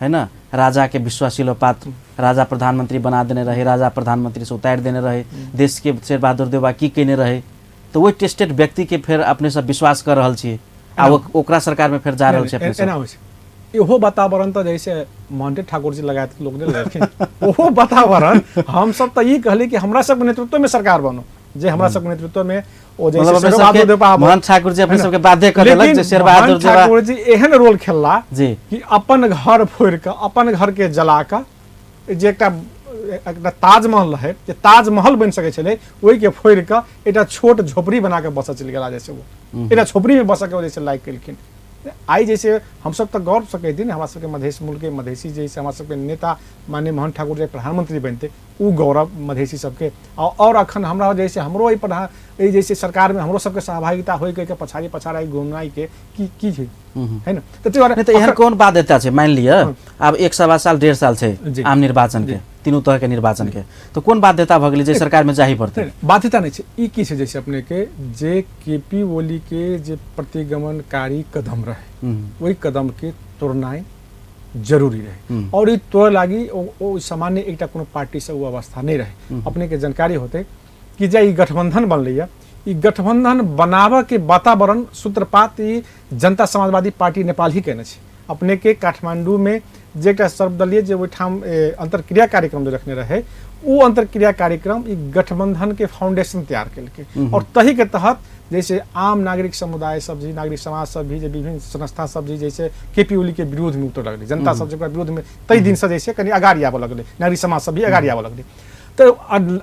है न, राजा के विश्वासिलो पात्र, राजा प्रधानमंत्री बना देने रहे, राजा प्रधानमंत्री से उतारि देने रहे, देश के शेरबहादुर देउवा की कयने रहे, तऽ ओहि टेस्टेड व्यक्ति के फेर अपने सब विश्वास कर रहल छियै आ ओकरा सरकार में फेर जा रहल छै अपने सब।
एना होइ छै। इहो वातावरण तऽ जैसे मोहन ठाकुर जी लगायत लोक नहि लगेलखिन, ओहो वातावरण हमसब तऽ ई कहली कि हमरा सबके नेतृत्व में सरकार बनो, जे हमरा सबके नेतृत्व में ओ जैसे
मतलब अपने
शेरबहादुर
सबके
देउवा
मोहन ठाकुर जी अपने सबके बाध्य कर देलक
लेकिन
जे शेरबहादुर
मोहन
देउवा
ठाकुर जी एहन रोल खेलला
जी
कि अपन घर फोड़ि कऽ अपन घर के जला कऽ जे एकटा एकटा ताजमहल रहै, जे ताजमहल बनि सकै छलै, ओहिके फोड़ि कऽ एकटा छोट झोपड़ी बना कऽ बसऽ चलि गेला, जैसे ओ एकटा झोपड़ी में बसऽ के जैसे लायक केलखिन। आइ जैसे हमसब तऽ गौरव से कहै ने, हमरा सबके मधेश मूल के मधेसी जैसे हमरा सबके नेता माननीय मोहन ठाकुर जी प्रधानमंत्री बनते, उ गौरव मधेसी सबके। और अखन हमरा जैसे हमरो एहि प्रधान एहि जैसे सरकार में हमरो सबके सहभागिता होय के पछाड़ी पछाड़ी घुमनाइ के की की छै है ना। तऽ ताहि दुआरे
नहि तऽ एहन कोन बाध्यता छै, मानि लिअ आब 1.25 साल 1.5 साल छै
जी।
आम निर्वाचन के, तीनू तरह के निर्वाचन के, तऽ कोन बाध्यता भऽ गेलै जे सरकार में जाही पड़तै?
नहि, बाध्यता नहि छै। ई की छै जैसे अपने के जे के पी ओली के जे प्रतिगमनकारी कदम रहे ओहि कदम के तोड़नाइ जरूरी रहे, और ई तोड़ लागी ओ सामान्य एकटा कोनो पार्टी से ओ अवस्था नहीं रहे। अपने के जानकारी होते कि जे ई गठबंधन बनलै, ई गठबंधन बनाबऽ के वातावरण सूत्रपात ई जनता समाजवादी पार्टी नेपाल ही केने छै। अपने के काठमांडू में जे एकटा सर्वदलीय जे ओहिठाम अंतर्क्रिया कार्यक्रम जे रखने रहे, ओ अंतर्क्रिया कार्यक्रम ई गठबंधन के फाउंडेशन तैयार केलकै, और तही के तहत जैसे आम नागरिक समुदाय सब जी, नागरिक समाज सब भी, जे विभिन्न संस्था सब जी जैसे के पी ओली के विरोध में उतर लगलै, जनता सब जेकरा विरोध में तै दिन से जैसे कनि अगाड़ी आबऽ लगलै, नागरिक समाज सब भी अगाड़ी आबऽ लगलै। तऽ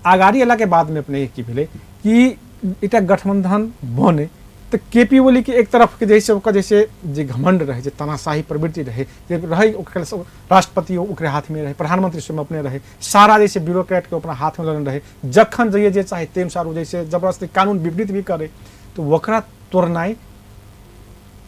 अगाड़ी अयला के बाद में अपने की भेलै कि एकटा गठबंधन बने तऽ के पी ओली के एक तरफ के जैसे ओकर जैसे जे घमंड रहे, जे तानाशाही प्रवृत्ति रहे, जे रहे ओकर सब राष्ट्रपति ओकरे हाथ में रहे, प्रधानमंत्री स्वयं अपने रहे, सारा जैसे ब्यूरोक्रेट के अपना हाथ में लगन रहे, जखन जइए जे चाहे ते अनुसार ओ जैसे जबरदस्ती कानून विपरीत भी करे, तो ओकरा तोड़नाइ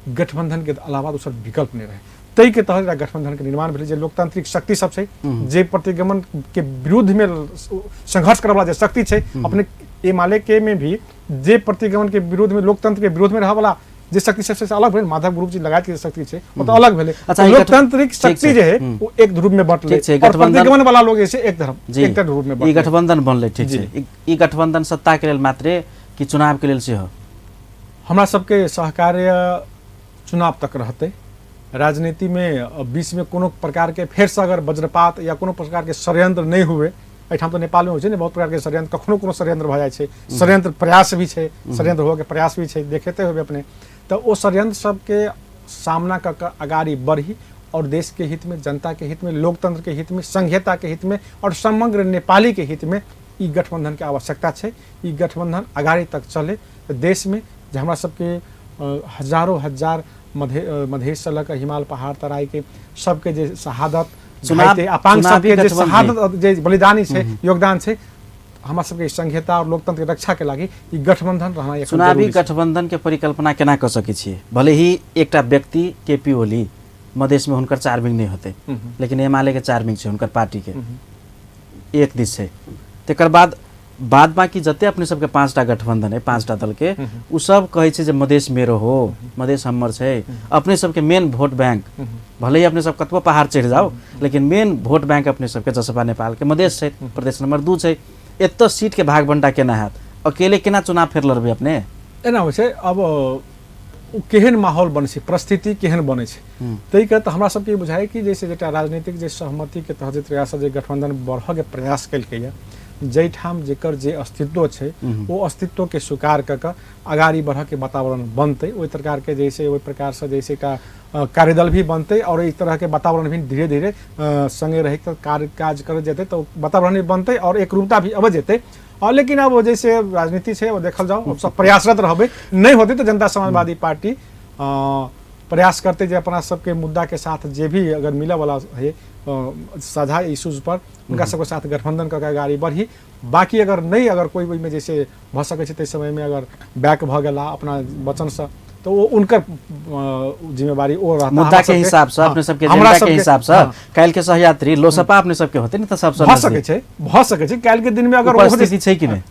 गठबंधन के अलावा दोसर विकल्प नहीं रहे। ताहिके तहत एकटा गठबंधन के निर्माण भेलै। जे लोकतांत्रिक शक्ति सब छै, जे प्रतिगमन के विरुद्ध में संघर्ष करऽ वाला जे शक्ति छै, अपने एमाले के में भी जे प्रतिगमन के विरुद्ध में, लोकतंत्र के विरुद्ध में रहऽ वाला जे शक्ति सब छै से अलग भेलै। माधव ग्रुप जी लगायत के जे शक्ति छै ओ तऽ अलग भेलै।
अच्छा, ई
लोकतांत्रिक
ठीक
शक्ति
छै।
जे है ओ एक ध्रुव में बंटलै
ठीक छै,
और
गठबंधन-
प्रतिगमन वाला लोग जे छै एक धर्म एकटा ध्रुव में
ई
बंटलै।
गठबंधन बनलै, ठीक
जी।
छै। ई गठबंधन सत्ता के लेल मात्रे कि चुनाव के लेल सेहो?
हमरा सबके सहकार्य चुनाव तक रहतै। राजनीति में बीच में कोनो प्रकार के फेरसँ अगर वज्रपात या कोनो प्रकार के षड्यंत्र नहि हुए, एहिठाम तऽ नेपालमे होइ छै ने बहुत प्रकार के षड्यंत्र, कखनो कोनो षड्यंत्र भऽ जाइ छै, षड्यंत्र प्रयास भी छै, षड्यंत्र होबऽके प्रयास भी छै, देखेते होबे अपने, तऽ ओ षड्यंत्र सबके सामना कऽ कऽ अगाड़ी बढ़ी और देश के हित में, जनता के हित में, लोकतंत्र के हित में, संघीयता के हित में और समग्र नेपाली के हित में ई गठबंधन के आवश्यकता छै। ई गठबंधन अगाड़ी तक चले तऽ देश में जे हमरा सबके हजारों हजार मधेश से लऽ कऽ हिमाल पहाड़ तराई के सबके जे शहादत, घाइते, अपांग
चुनावी
सबके जे
गठबंधन।
शहादत, जे बलिदानी छै, योगदान छै, हमरा सबके संघीयता और लोकतंत्र के रक्षा के लागि ई गठबंधन रहना एखन
चुनावी
जरूरी छै।
गठबंधन के परिकल्पना केना कऽ सकै छियै? भले ही एकटा व्यक्ति केपी ओली मधेश में हुनकर चार्मिंग नहीं होते, लेकिन एमाले के चार्मिंग छै हुनकर पार्टी के एक दिस छै। तकर बाद बाद बाकी जते अपने सबके 5टा गठबंधन है, 5टा दल के, उ सब कहै छै जे मधेश मेरो हो, मधेश हमर छै। अपने सबके मेन वोट बैंक, भले ही अपने सब कतबो पहाड़ चढ़ि जाओ, लेकिन मेन वोट बैंक अपने सबके जसपा नेपाल के मधेश छै, प्रदेश नंबर 2 छै। एतऽ सीट के भाग बंटा केना हैत? अकेले केना चुनाव फेर लड़बै अपने?
एना होइ छै, अब ओ केहन माहौल बनै छै, परिस्थिति केहन बनै छै, ताहिके तऽ हमरा सबके बुझाइ कि जैसे एकटा राजनीतिक जे सहमति के तहत जे प्रयास जे गठबंधन बढ़ऽ के प्रयास केलकैया, जाहिठाम जेकर जे अस्तित्व छै ओ अस्तित्व के स्वीकार कऽ कऽ अगाड़ी बढ़ऽ के वातावरण बनतै, ओहि प्रकार के जैसे ओहि प्रकार से जैसे एकटा कार्यदल भी बनतै और एहि तरह के वातावरण भी धीरे धीरे संगे रहि कऽ काज करैत जेतै तऽ वातावरण भी बनतै और एकरूपता भी अबैत जेतै। और लेकिन अब जैसे राजनीति छै वो देखल जाओ, अब सब प्रयासरत रहबै, नहीं होतै तऽ जनता समाजवादी पार्टी प्रयास करते जे अपना सबके मुद्दा के साथ जे भी अगर मिलऽ वाला है साझा इश्यूज पर उनका सबके साथ गठबंधन कऽ के अगाड़ी बढ़ी। बाकी अगर नहीं, अगर कोई ओहिमे जैसे भऽ सकै छै ताहि समयमे अगर बैक भऽ गेला अपना वचनसँ तऽ ओ उनकर जिम्मेवारी ओ रहता।
मुद्दा के हिसाब से, अपने सबके एजेंडा के हिसाब से काल्हि के सहयात्री लोसपा अपने सबके होते ने तऽ सबसँ
भऽ सकै छै, भऽ सकै छै काल्हि के दिन में अगर
परिस्थिति छै कि नहि?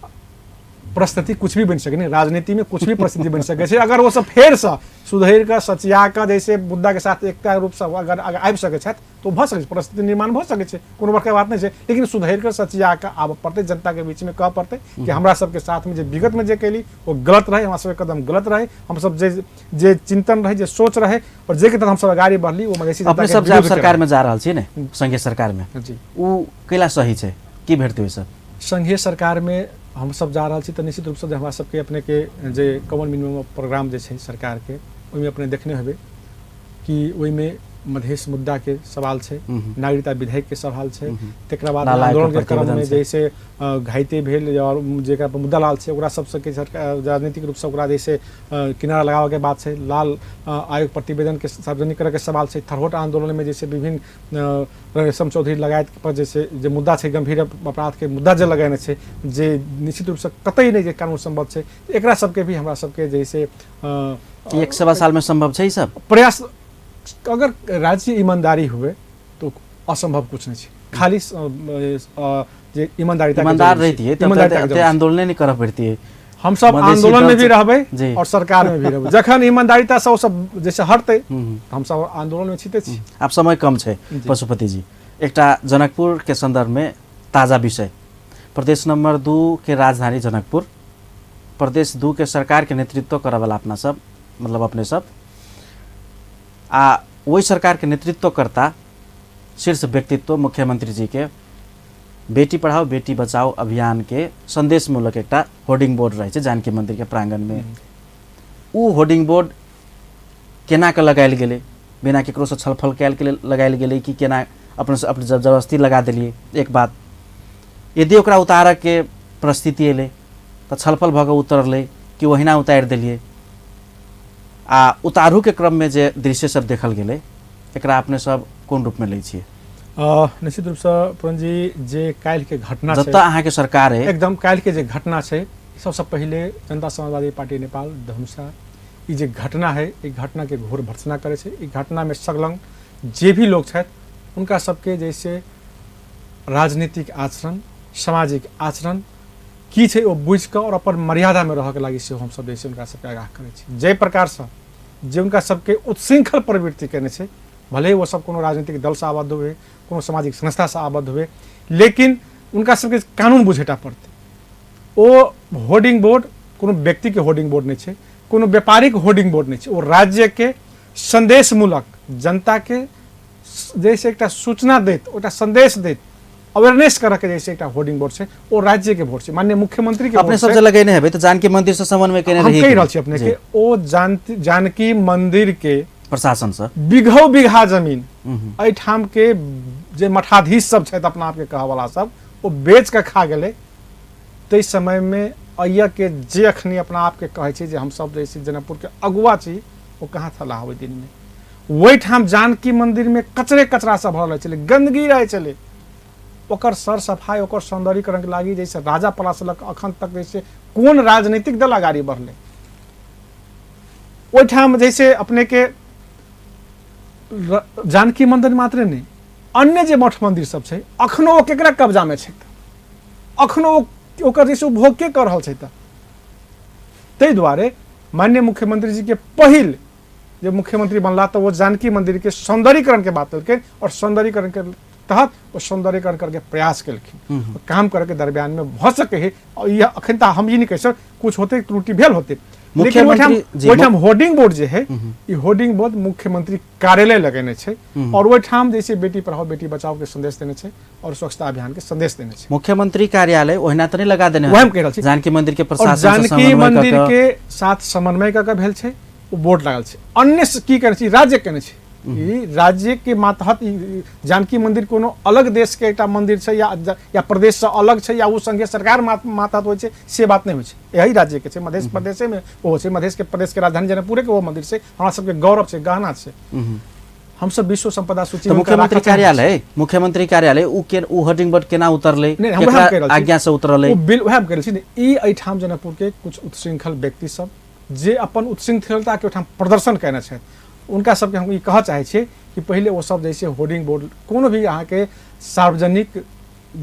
परिस्थिति कुछ भी बनि सकै ने, राजनीति में कुछ भी परिस्थिति बनि सकै छै। अगर वो सब फेरसँ सुधरि कऽ सचिया कऽ जैसे मुद्दा के साथ एकता रूपसँ अगर आबि सकै छथि तऽ भऽ सकै छै, परिस्थिति निर्माण भऽ सकै छै, कोनो बड़का बात नहि छै। लेकिन सुधरि कऽ सचिया कऽ आबऽ पड़तै, जनता के बीच में कहऽ पड़तै कि हमरा सबके साथ में जे विगत में जे कैली ओ गलत रहै, हमरा सबके कदम गलत रहै, हमसब जे जे चिंतन रहै, जे सोच रहै और जे के तहत हमसब अगाड़ी बढ़ली ओ मधेसी
अपने सब जे सरकार में जा रहल छी ने, संघीय सरकार में,
जी,
ओ कैला सही छै, की भेटतै ओहिसँ?
संघीय सरकार में हमसब जा रहल छी तऽ निश्चित रूपसँ जे हमरा सबके अपने के जे कॉमन मिनिमम प्रोग्राम जे छै सरकार के, ओहिमे अपने देखने हेबै कि ओहिमे मधेश मुद्दा के सवाल छै, नागरिकता विधेयक के सवाल छै, तकरा बाद आंदोलन के क्रम में जैसे घाइते भेल और जेकरा पर मुद्दा लाल छै ओकरा सबसे के सरकार राजनीतिक रूप से ओकरा जैसे किनारा लगाबऽ के बात छै, लाल आयोग प्रतिवेदन के सार्वजनिक करऽ के सवाल छै, थरहोट आंदोलन में जैसे विभिन्न रेशम चौधरी लगायत पर जैसे जे मुद्दा छै, गंभीर अपराध के मुद्दा जे लगेने छै, जे निश्चित रूप से कतई नहि जे कानून सम्बद्ध छै, एकरा सबके भी हमरा सबके जैसे
1.25 साल में संभव छै ई सब
प्रयास। अगर राज्य ईमानदारी हुए तो असंभव कुछ नहीं छै, खाली जे ईमानदारिता
ईमानदार रहितियै तब आंदोलन नहीं करऽ पड़तियै।
हम सब आंदोलन में भी रहबै और सरकार में भी रहबै, जखन ईमानदारिता से सब जैसे हटतै हम सब आंदोलन में छिते छी।
आब समय कम छै पशुपति जी, एकटा जनकपुर के संदर्भ में ताजा विषय, प्रदेश नंबर 2 के राजधानी जनकपुर, प्रदेश 2 के सरकार के नेतृत्व करऽ वाला अपना सब, मतलब अपने सब आ वही सरकार के नेतृत्वकर्ता शीर्ष व्यक्तित्व मुख्यमंत्री जी के बेटी पढ़ाओ बेटी बचाओ अभियान के संदेशमूलक एकटा होर्डिंग बोर्ड रहै छै जानकी मंदिर के प्रांगण में, उ होर्डिंग बोर्ड केना के लगायल गेलै, बिना केकरोसँ छलफल कयल के लगायल गेलै कि केना अपने अपने जबरदस्ती लगा देलियै? एक बात, यदि ओकरा उतारऽ के परिस्थिति एलै तऽ छलफल भऽ कऽ उतरलै कि ओहिना उतारि देलियै? आ उतारू के क्रम में जे दृश्य सब देखल गेलै एकरा अपने सब कोन रूप में लै छियै?
निश्चित रूपसँ पूरन जी, जे काल्हि के घटना
जतऽ अहाँके सरकार है,
एकदम काल्हि के जे घटना छै, सबसँ पहिले जनता समाजवादी पार्टी नेपाल धनुषा ई जे घटना है, ई घटना के घोर भर्त्सना करै छै। ई घटना में संलग्न जे भी लोक छथि हुनका सबके जैसे राजनीतिक आचरण, सामाजिक आचरण की छै ओ बुझि कऽ आओर अपन मर्यादामे रहऽके लागि सेहो हमसब जैसे हुनका सबके आगाह करै छी। जाहि प्रकारसँ जे हुनका सबके उत्शृंखल प्रवृत्ति केने छै, भले ही ओ सब कोनो राजनीतिक दलसँ आबद्ध हुए, कोनो सामाजिक संस्थासँ आबद्ध हुए, लेकिन हुनका सबके कानून बुझेटा पड़तै। ओ होर्डिंग बोर्ड कोनो व्यक्तिके होर्डिंग बोर्ड नहि छै, कोनो व्यापारिक होर्डिंग बोर्ड नहि छै, ओ राज्यके संदेशमूलक जनताके जैसे एकटा सूचना दैत, एकटा संदेश दैत, अवेयरनेस करऽ के जैसे एकटा होर्डिंग बोर्ड छै, ओ राज्य के बोर्ड छै, माननीय मुख्यमंत्री के
अपने सब जे लगेने हेबै तऽ जानकी मंदिर से समन्वय केने
हम
रही
कहि रहल छी अपने के, ओ जानकी मंदिर के
प्रशासन से
बीघो बीघा जमीन एहिठाम के जे मठाधीश सब छथि अपना आपके कहऽ वाला सब, ओ बेच के खा गेलै। ताहि समय में अय्या के जे अखनी अपना आपके कहै छै जे हमसब जैसे जनकपुर के अगुआ छी, ओ कहाँ छलाह ओहि दिन में? ओहिठाम जानकी मंदिर में कचरे कचरा सब भरल रहै छलै, गंदगी रहै छलै। ओकर सर सफाई, ओकर सौंदर्यीकरण के लागि जैसे राजा पलास लग अखन तक जैसे कोन राजनीतिक दल अगाडि बढ़लै? ओहिठाम जैसे अपने के जानकी मंदिर मात्रे नहि, अन्य जे मठ मंदिर सब छै, अखनो ओ केकरा कब्जा में छै? अखनो ओकर जैसे उपभोग के कऽ रहल छै? तऽ ताहि दुआरे माननीय मुख्यमंत्री जी के पहिल जे मुख्यमंत्री बनला तऽ ओ जानकी मंदिर के सौंदर्यीकरण के बात केलखिन और सौंदर्यीकरण के तहत ओ सौंदर्यीकरण करके प्रयास केलखिन। काम करे के दरमियान में भऽ सके है, और यह अखन तऽ हम ई नहीं कहि सक कुछ होते त्रुटि भेल होते, लेकिन ओहिठाम होर्डिंग बोर्ड जे है, ई होर्डिंग बोर्ड मुख्यमंत्री कार्यालय लगेने छै और ओहिठाम जैसे बेटी पढ़ाओ बेटी बचाओ के संदेश देने छै और स्वच्छता अभियान के संदेश देने छै।
मुख्यमंत्री कार्यालय ओहिना तऽ नहि लगा देने,
वएह हम कहि रहल छी।
जानकी मंदिर के प्रशासन
से जानकी मंदिर के साथ समन्वय कऽ के भेल छै, ओ बोर्ड लागल छै। अन्य की करै छै? राज्य केने छै। ई राज्य के मातहत जानकी मंदिर कोनो अलग देश के एकटा मंदिर छै या प्रदेश से अलग छै या ओ संघीय सरकार मातहत होइ छै, से बात नहि होइ छै। यही राज्य के छै, मधेश प्रदेशे में ओ छै, मधेश के प्रदेश के राजधानी जनकपुरे के ओ मंदिर छै, हमरा सबके गौरव छै, गहना छै। हमसब विश्व संपदा सूची
में मुख्यमंत्री कार्यालय, मुख्यमंत्री कार्यालय उ के उ होर्डिंग बोर्ड केना उतरलै, केकरा आज्ञा से उतरलै?
ओ बिल वएह हम कहि रहल छी ने। ई एहिठाम जनकपुर के कुछ उत्शृंखल व्यक्ति सब जे अपन उत्शृंखलता के ओहिठाम प्रदर्शन केने छथि, उनका सबके हम ई कहऽ चाहै छियै कि पहिले ओ सब जैसे होर्डिंग बोर्ड कोनो भी अहाँके सार्वजनिक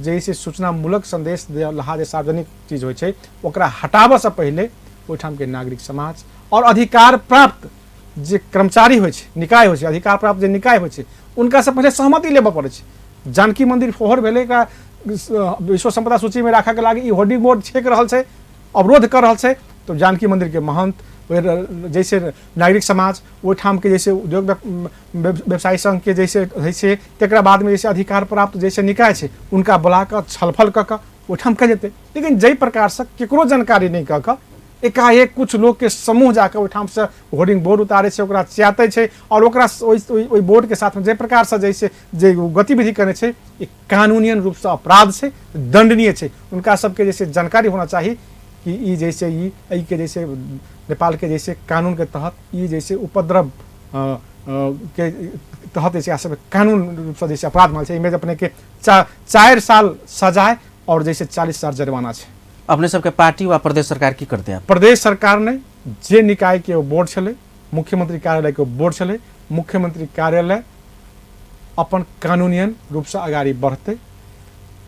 जैसे सूचनामूलक संदेश लहा जे सार्वजनिक चीज होइ छै, ओकरा हटाबऽसँ पहिले ओहिठामके नागरिक समाज और अधिकार प्राप्त जे कर्मचारी होइ छै, निकाय होइ छै, अधिकार प्राप्त जे निकाय होइ छै, उनकासँ पहिले सहमति लेबऽ पड़ै छै। जानकी मंदिर फोहर भेलै, एकरा विश्व संपदा सूचीमे राखऽके लागि ई होर्डिंग बोर्ड छेक रहल छै, अवरोध कर रहल छै, तो जानकी मंदिर के महंत जैसे नागरिक समाज ओहिठामके जैसे उद्योग व्यवसायी संघ के जैसे जैसे तकरा बादमे जैसे अधिकार प्राप्त जैसे निकाय छै, उनका बुला कऽ छलफल कऽ कऽ ओहिठाम कऽ जेतै। लेकिन जाहि प्रकारसँ केकरो जानकारी नहि कऽ कऽ एकाएक कुछ लोकके समूह जाकऽ ओहिठामसँ होर्डिंग बोर्ड उतारै छै, ओकरा च्यातै छै आओर ओकरा ओहि बोर्डके साथमे जाहि प्रकारसँ जैसे जे गतिविधि करै छै, ई कानूनियन रूपसँ अपराध छै, दंडनीय छै। उनका सबके जैसे जानकारी होना चाही कि ई जैसे ई एहिके जैसे नेपालके जैसे कानूनके तहत ई जैसे उपद्रव के तहत जैसे सब कानून रूपसँ जैसे अपराध मानल छै। एहिमे अपनेके 4 साल सजाय और जैसे 40 हजार जरिमाना छै।
अपने सबके पार्टी वा प्रदेश सरकार की करते हैं?
प्रदेश सरकार ने जे निकाय के बोर्ड छलै, मुख्यमंत्री कार्यालय के बोर्ड छलै, मुख्यमंत्री कार्यालय अपन कानूनियन रूपसँ अगाडि बढ़तै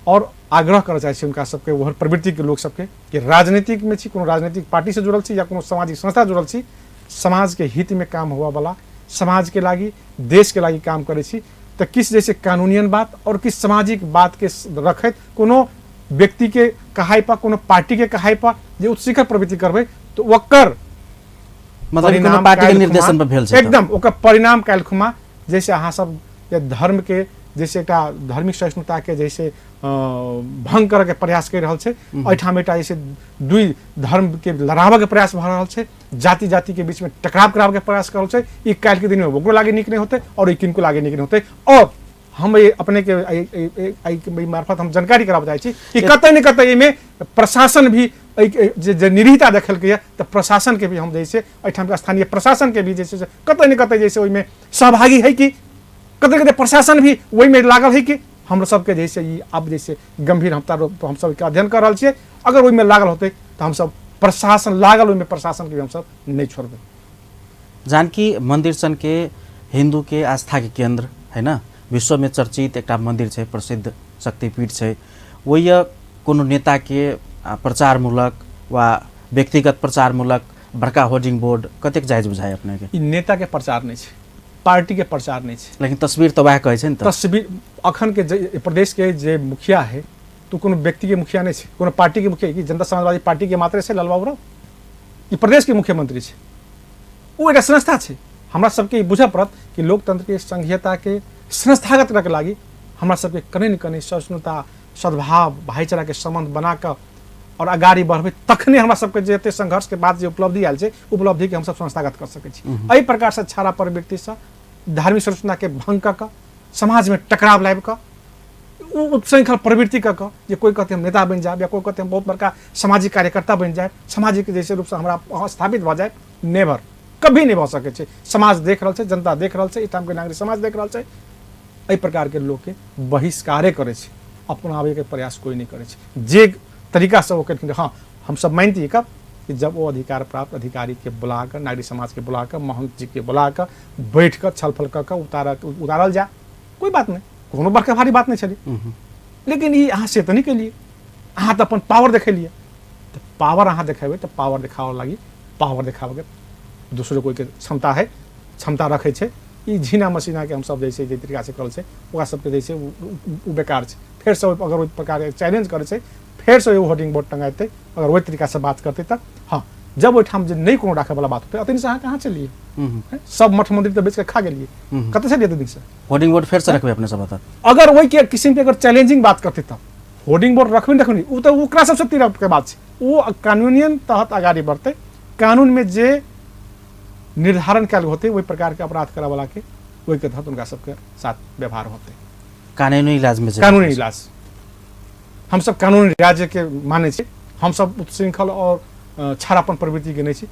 और आग्रह करऽ चाहै छी हुनका सबके, ओहन प्रवृत्तिके लोक सबके कि राजनीतिकमे छी, कोनो राजनीतिक पार्टीसँ जुड़ल छी या कोनो सामाजिक संस्था जुड़ल छी, समाजके हितमे काम हुअवला, समाजके लागि, देशके लागि काम करै छी, तऽ किछु जैसे कानूनियन बात और किछु सामाजिक बातके रखैत कोनो व्यक्तिके कहाइ पर, कोनो पार्टीके कहाइ पर जे उत्शृंखल प्रवृत्ति करबै तऽ ओकर
मतलब कोनो पार्टी के निर्देशन पर भेल छै
एकदम ओकर परिणाम काल्हि खुमा जैसे अहाँ सब जे धर्म के जैसे एकटा धार्मिक सहिष्णुता के जैसे भंग करऽ के प्रयास करि रहल छै, एहिठाम एकटा जैसे दुई धर्म के लड़ाबऽ के प्रयास भऽ रहल छै, जाति जाति के बीच में टकराव कराबऽ के प्रयास कर रहल छै, ई काल्हि के दिन में ओकरो लागे नीक नहि होतै और ई किनको लागे नीक नहि होतै। और हम ये अपने के एहि मार्फत हम जानकारी कराबऽ चाहै छी कि कतऽ ने कतऽ एहिमे प्रशासन भी जे जे निरीहता देखेलकै तऽ प्रशासन के भी हम जैसे एहिठामके स्थानीय प्रशासन के भी जे छै से कतऽ ने कतऽ जैसे ओहिमे सहभागी है कि कतऽ कतऽ प्रशासन भी ओहिमे लागल है कि हमरा सबके जैसे ई आब जैसे गंभीर हमसब के अध्ययन कर रहल छियै। अगर ओहिमे लागल होतै तऽ हमसब प्रशासन लागल ओहिमे प्रशासन के भी हमसब नहि छोड़बै।
जानकी मंदिर सन के हिंदू के आस्था के केंद्र है न, विश्वमे चर्चित एकटा मन्दिर छै, प्रसिद्ध शक्तिपीठ छै, ओहि कोनो नेताके प्रचारमूलक वा व्यक्तिगत प्रचारमूलक बड़का होर्डिंग बोर्ड कतेक जायज बुझाय अपनेके?
ई नेताके प्रचार नहि छै, पार्टीके प्रचार नहि छै।
लेकिन तस्वीर तऽ वएह कहै छै ने। तऽ
तस्वीर अखन के जे प्रदेशके जे मुखिया है तो कोनो व्यक्तिके मुखिया नहि छै, कोनो पार्टीके मुखिया कि जनता समाजवादी पार्टीके मात्रे छै लालबाबू राव, ई प्रदेशके मुख्यमंत्री छै, ओ एकटा संस्था छै। हमरा सबके ई बुझऽ पड़त कि लोकतंत्रके संघीयताके संस्थागत करऽके लागि हमरा सबके कने ने कने सहिष्णुता, सद्भाव, भाईचाराके सम्बन्ध बना कऽ और अगाडि बढ़बै, तखने हमरा सबके जे एते संघर्षके बाद जे उपलब्धि आयल छै, उपलब्धिके हमसब संस्थागत कऽ सकै छी। एहि प्रकारसँ छाड़ा प्रवृत्तिसँ धार्मिक संरचनाके भंग कऽ कऽ समाजमे टकराव लाबि कऽ ओ उत्सृंखल प्रवृत्ति कऽ कऽ जे कोइ कहतै हम नेता बनि जायब या कोइ कहतै हम बहुत बड़का सामाजिक कार्यकर्ता बनि जायब, सामाजिक जैसे रूपसँ हमरा स्थापित भऽ जायब, नेवर, कभी नहि भऽ सकै छै। समाज देख रहल छै, जनता देख रहल छै, एहिठामके नागरिक समाज देख रहल छै। एहि प्रकारके लोकके बहिष्कारे करै छै, अपनाबैके प्रयास कोइ नहि करै छै। जे तरीकासँ ओ केलखिन, हँ हमसब मानितियै कब कि जब ओ अधिकार प्राप्त अधिकारीके बुला कऽ, नागरिक समाजके बुला कऽ, महंत जीके बुला कऽ, बैठ कऽ छलफल कऽ कऽ उतारल जाय, कोइ बात नहि, कोनो बड़का भारी बात नहि छलै। लेकिन ई अहाँ से तऽ नहि केलियै, अहाँ तऽ अपन पावर देखेलियै। तऽ पावर अहाँ देखेबै तऽ पावर देखाबऽ लागि पावर देखाबऽके दोसरो कोइके क्षमता है, क्षमता रखै छै। ई झीना मसीनाके हमसब जे छै जे तरीकासँ करल छै ओकरा सबके जे छै ओ बेकार छै। फेरसँ अगर ओहि प्रकारके चैलेंज करै छै, फेरसँ ओ होर्डिंग बोर्ड टंगेतै, अगर ओहि तरीकासँ बात करतै तऽ हँ, जब ओहिठाम जे नहि कोनो राखैवला बात होतै, अतनिसँ अहाँ कहाँ चलियै? सब मठ मन्दिर तऽ बेचके खा गेलियै, कतऽ छलियै एते दिनसँ?
होर्डिंग बोर्ड फेरसँ रखबै अपने सब?
अगर ओहिके किसिमके अगर चैलेंजिंग बात करतै तऽ होर्डिंग बोर्ड रखबै नहि रखबै, ओ तऽ ओकरा सबसँ तिरपके बात छै। ओ कानूनियन तहत अगाडि बढ़तै, कानूनमे जे निर्धारण कयल होतै ओहि प्रकारके अपराध करऽवलाके ओहिके तहत हुनका सबके साथ व्यवहार होतै।
कानूनी इलाजमे,
कानूनी इलाज। हमसब कानूनी राज्यके मानै छी, हमसब उत्सृंखल और छाड़ापन प्रवृत्तिके नहि छी।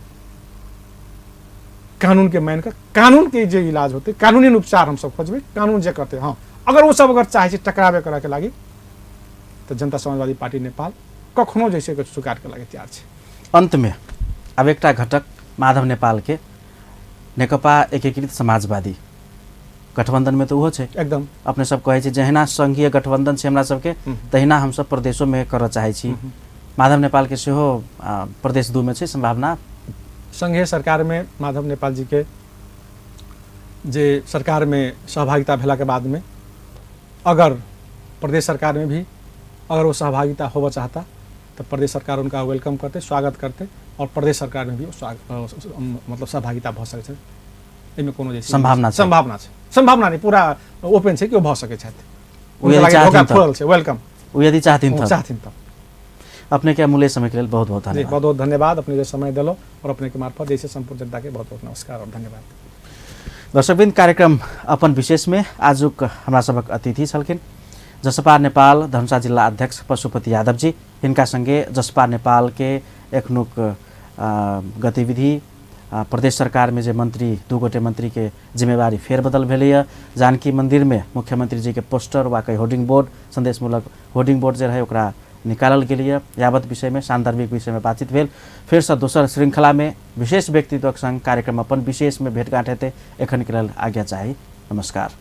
कानूनके मानि कऽ कानूनके जे इलाज होतै, कानूनी उपचार हमसब खोजबै, कानून जे करतै। हँ, अगर ओ सब अगर चाहै छै टकराबे करऽके लागि तऽ जनता समाजवादी पार्टी नेपाल कखनो जैसे स्वीकारके लागि तैयार छै।
अन्तमे आब एकटा घटक माधव नेपालके नेकपा एकीकृत समाजवादी गठबन्धनमे तऽ ओहो छै
एकदम।
अपने सब कहै छै जहिना संघीय गठबन्धन छै हमरा सबके तहिना हमसब प्रदेशोमे करऽ चाहै छी। माधव नेपालके सेहो प्रदेश 2 मे छै सम्भावना।
संघीय सरकारमे माधव नेपाल जीके जे सरकारमे सहभागिता भेलाके बादमे अगर प्रदेश सरकारमे भी अगर वो सहभागिता होबऽ चाहता तऽ प्रदेश सरकार उनका welcome करतै, स्वागत करतै और प्रदेश सरकारमे भी मतलब सहभागिता भऽ सकै छै। एहिमे कोनो जे
सम्भावना छै,
सम्भावना छै, सम्भावना नहि, पूरा ओपन छै कि ओ भऽ सकै छथि। खुलल छै, welcome.
ओ यदि चाहथिन
तऽ, चाहथिन तऽ।
अपने के अमूल्य समय के लेल बहुत बहुत धन्यवाद।
बहुत बहुत धन्यवाद अपने जे समय देलहुँ और अपने के मार्फत जैसे सम्पूर्ण जनता के बहुत बहुत नमस्कार और धन्यवाद।
दर्शकवृन्द, कार्यक्रम अपन विशेष में आजुक हमरा सबक अतिथि छलखिन जसपा नेपाल धनुषा जिल्ला अध्यक्ष पशुपति यादव जी। हिनका संगे जसपा नेपाल के एखनुक गतिविधि, प्रदेश सरकार में जे मंत्री, 2 गोटे मंत्री के जिम्मेवारी फेरबदल भेलैए, जानकी मंदिर में मुख्यमंत्री जी के पोस्टर वा कही होर्डिंग बोर्ड, संदेशमूलक होर्डिंग बोर्ड जे रहे ओकरा निकालल गेलैए, यावत विषय में सान्दर्भिक विषय में बातचीत भेल। फेरसँ दोसर श्रृंखला में विशेष व्यक्तित्वक संग कार्यक्रम अपन विशेष में भेटघाट हेतै। एखन के लेल आज्ञा चाही, नमस्कार।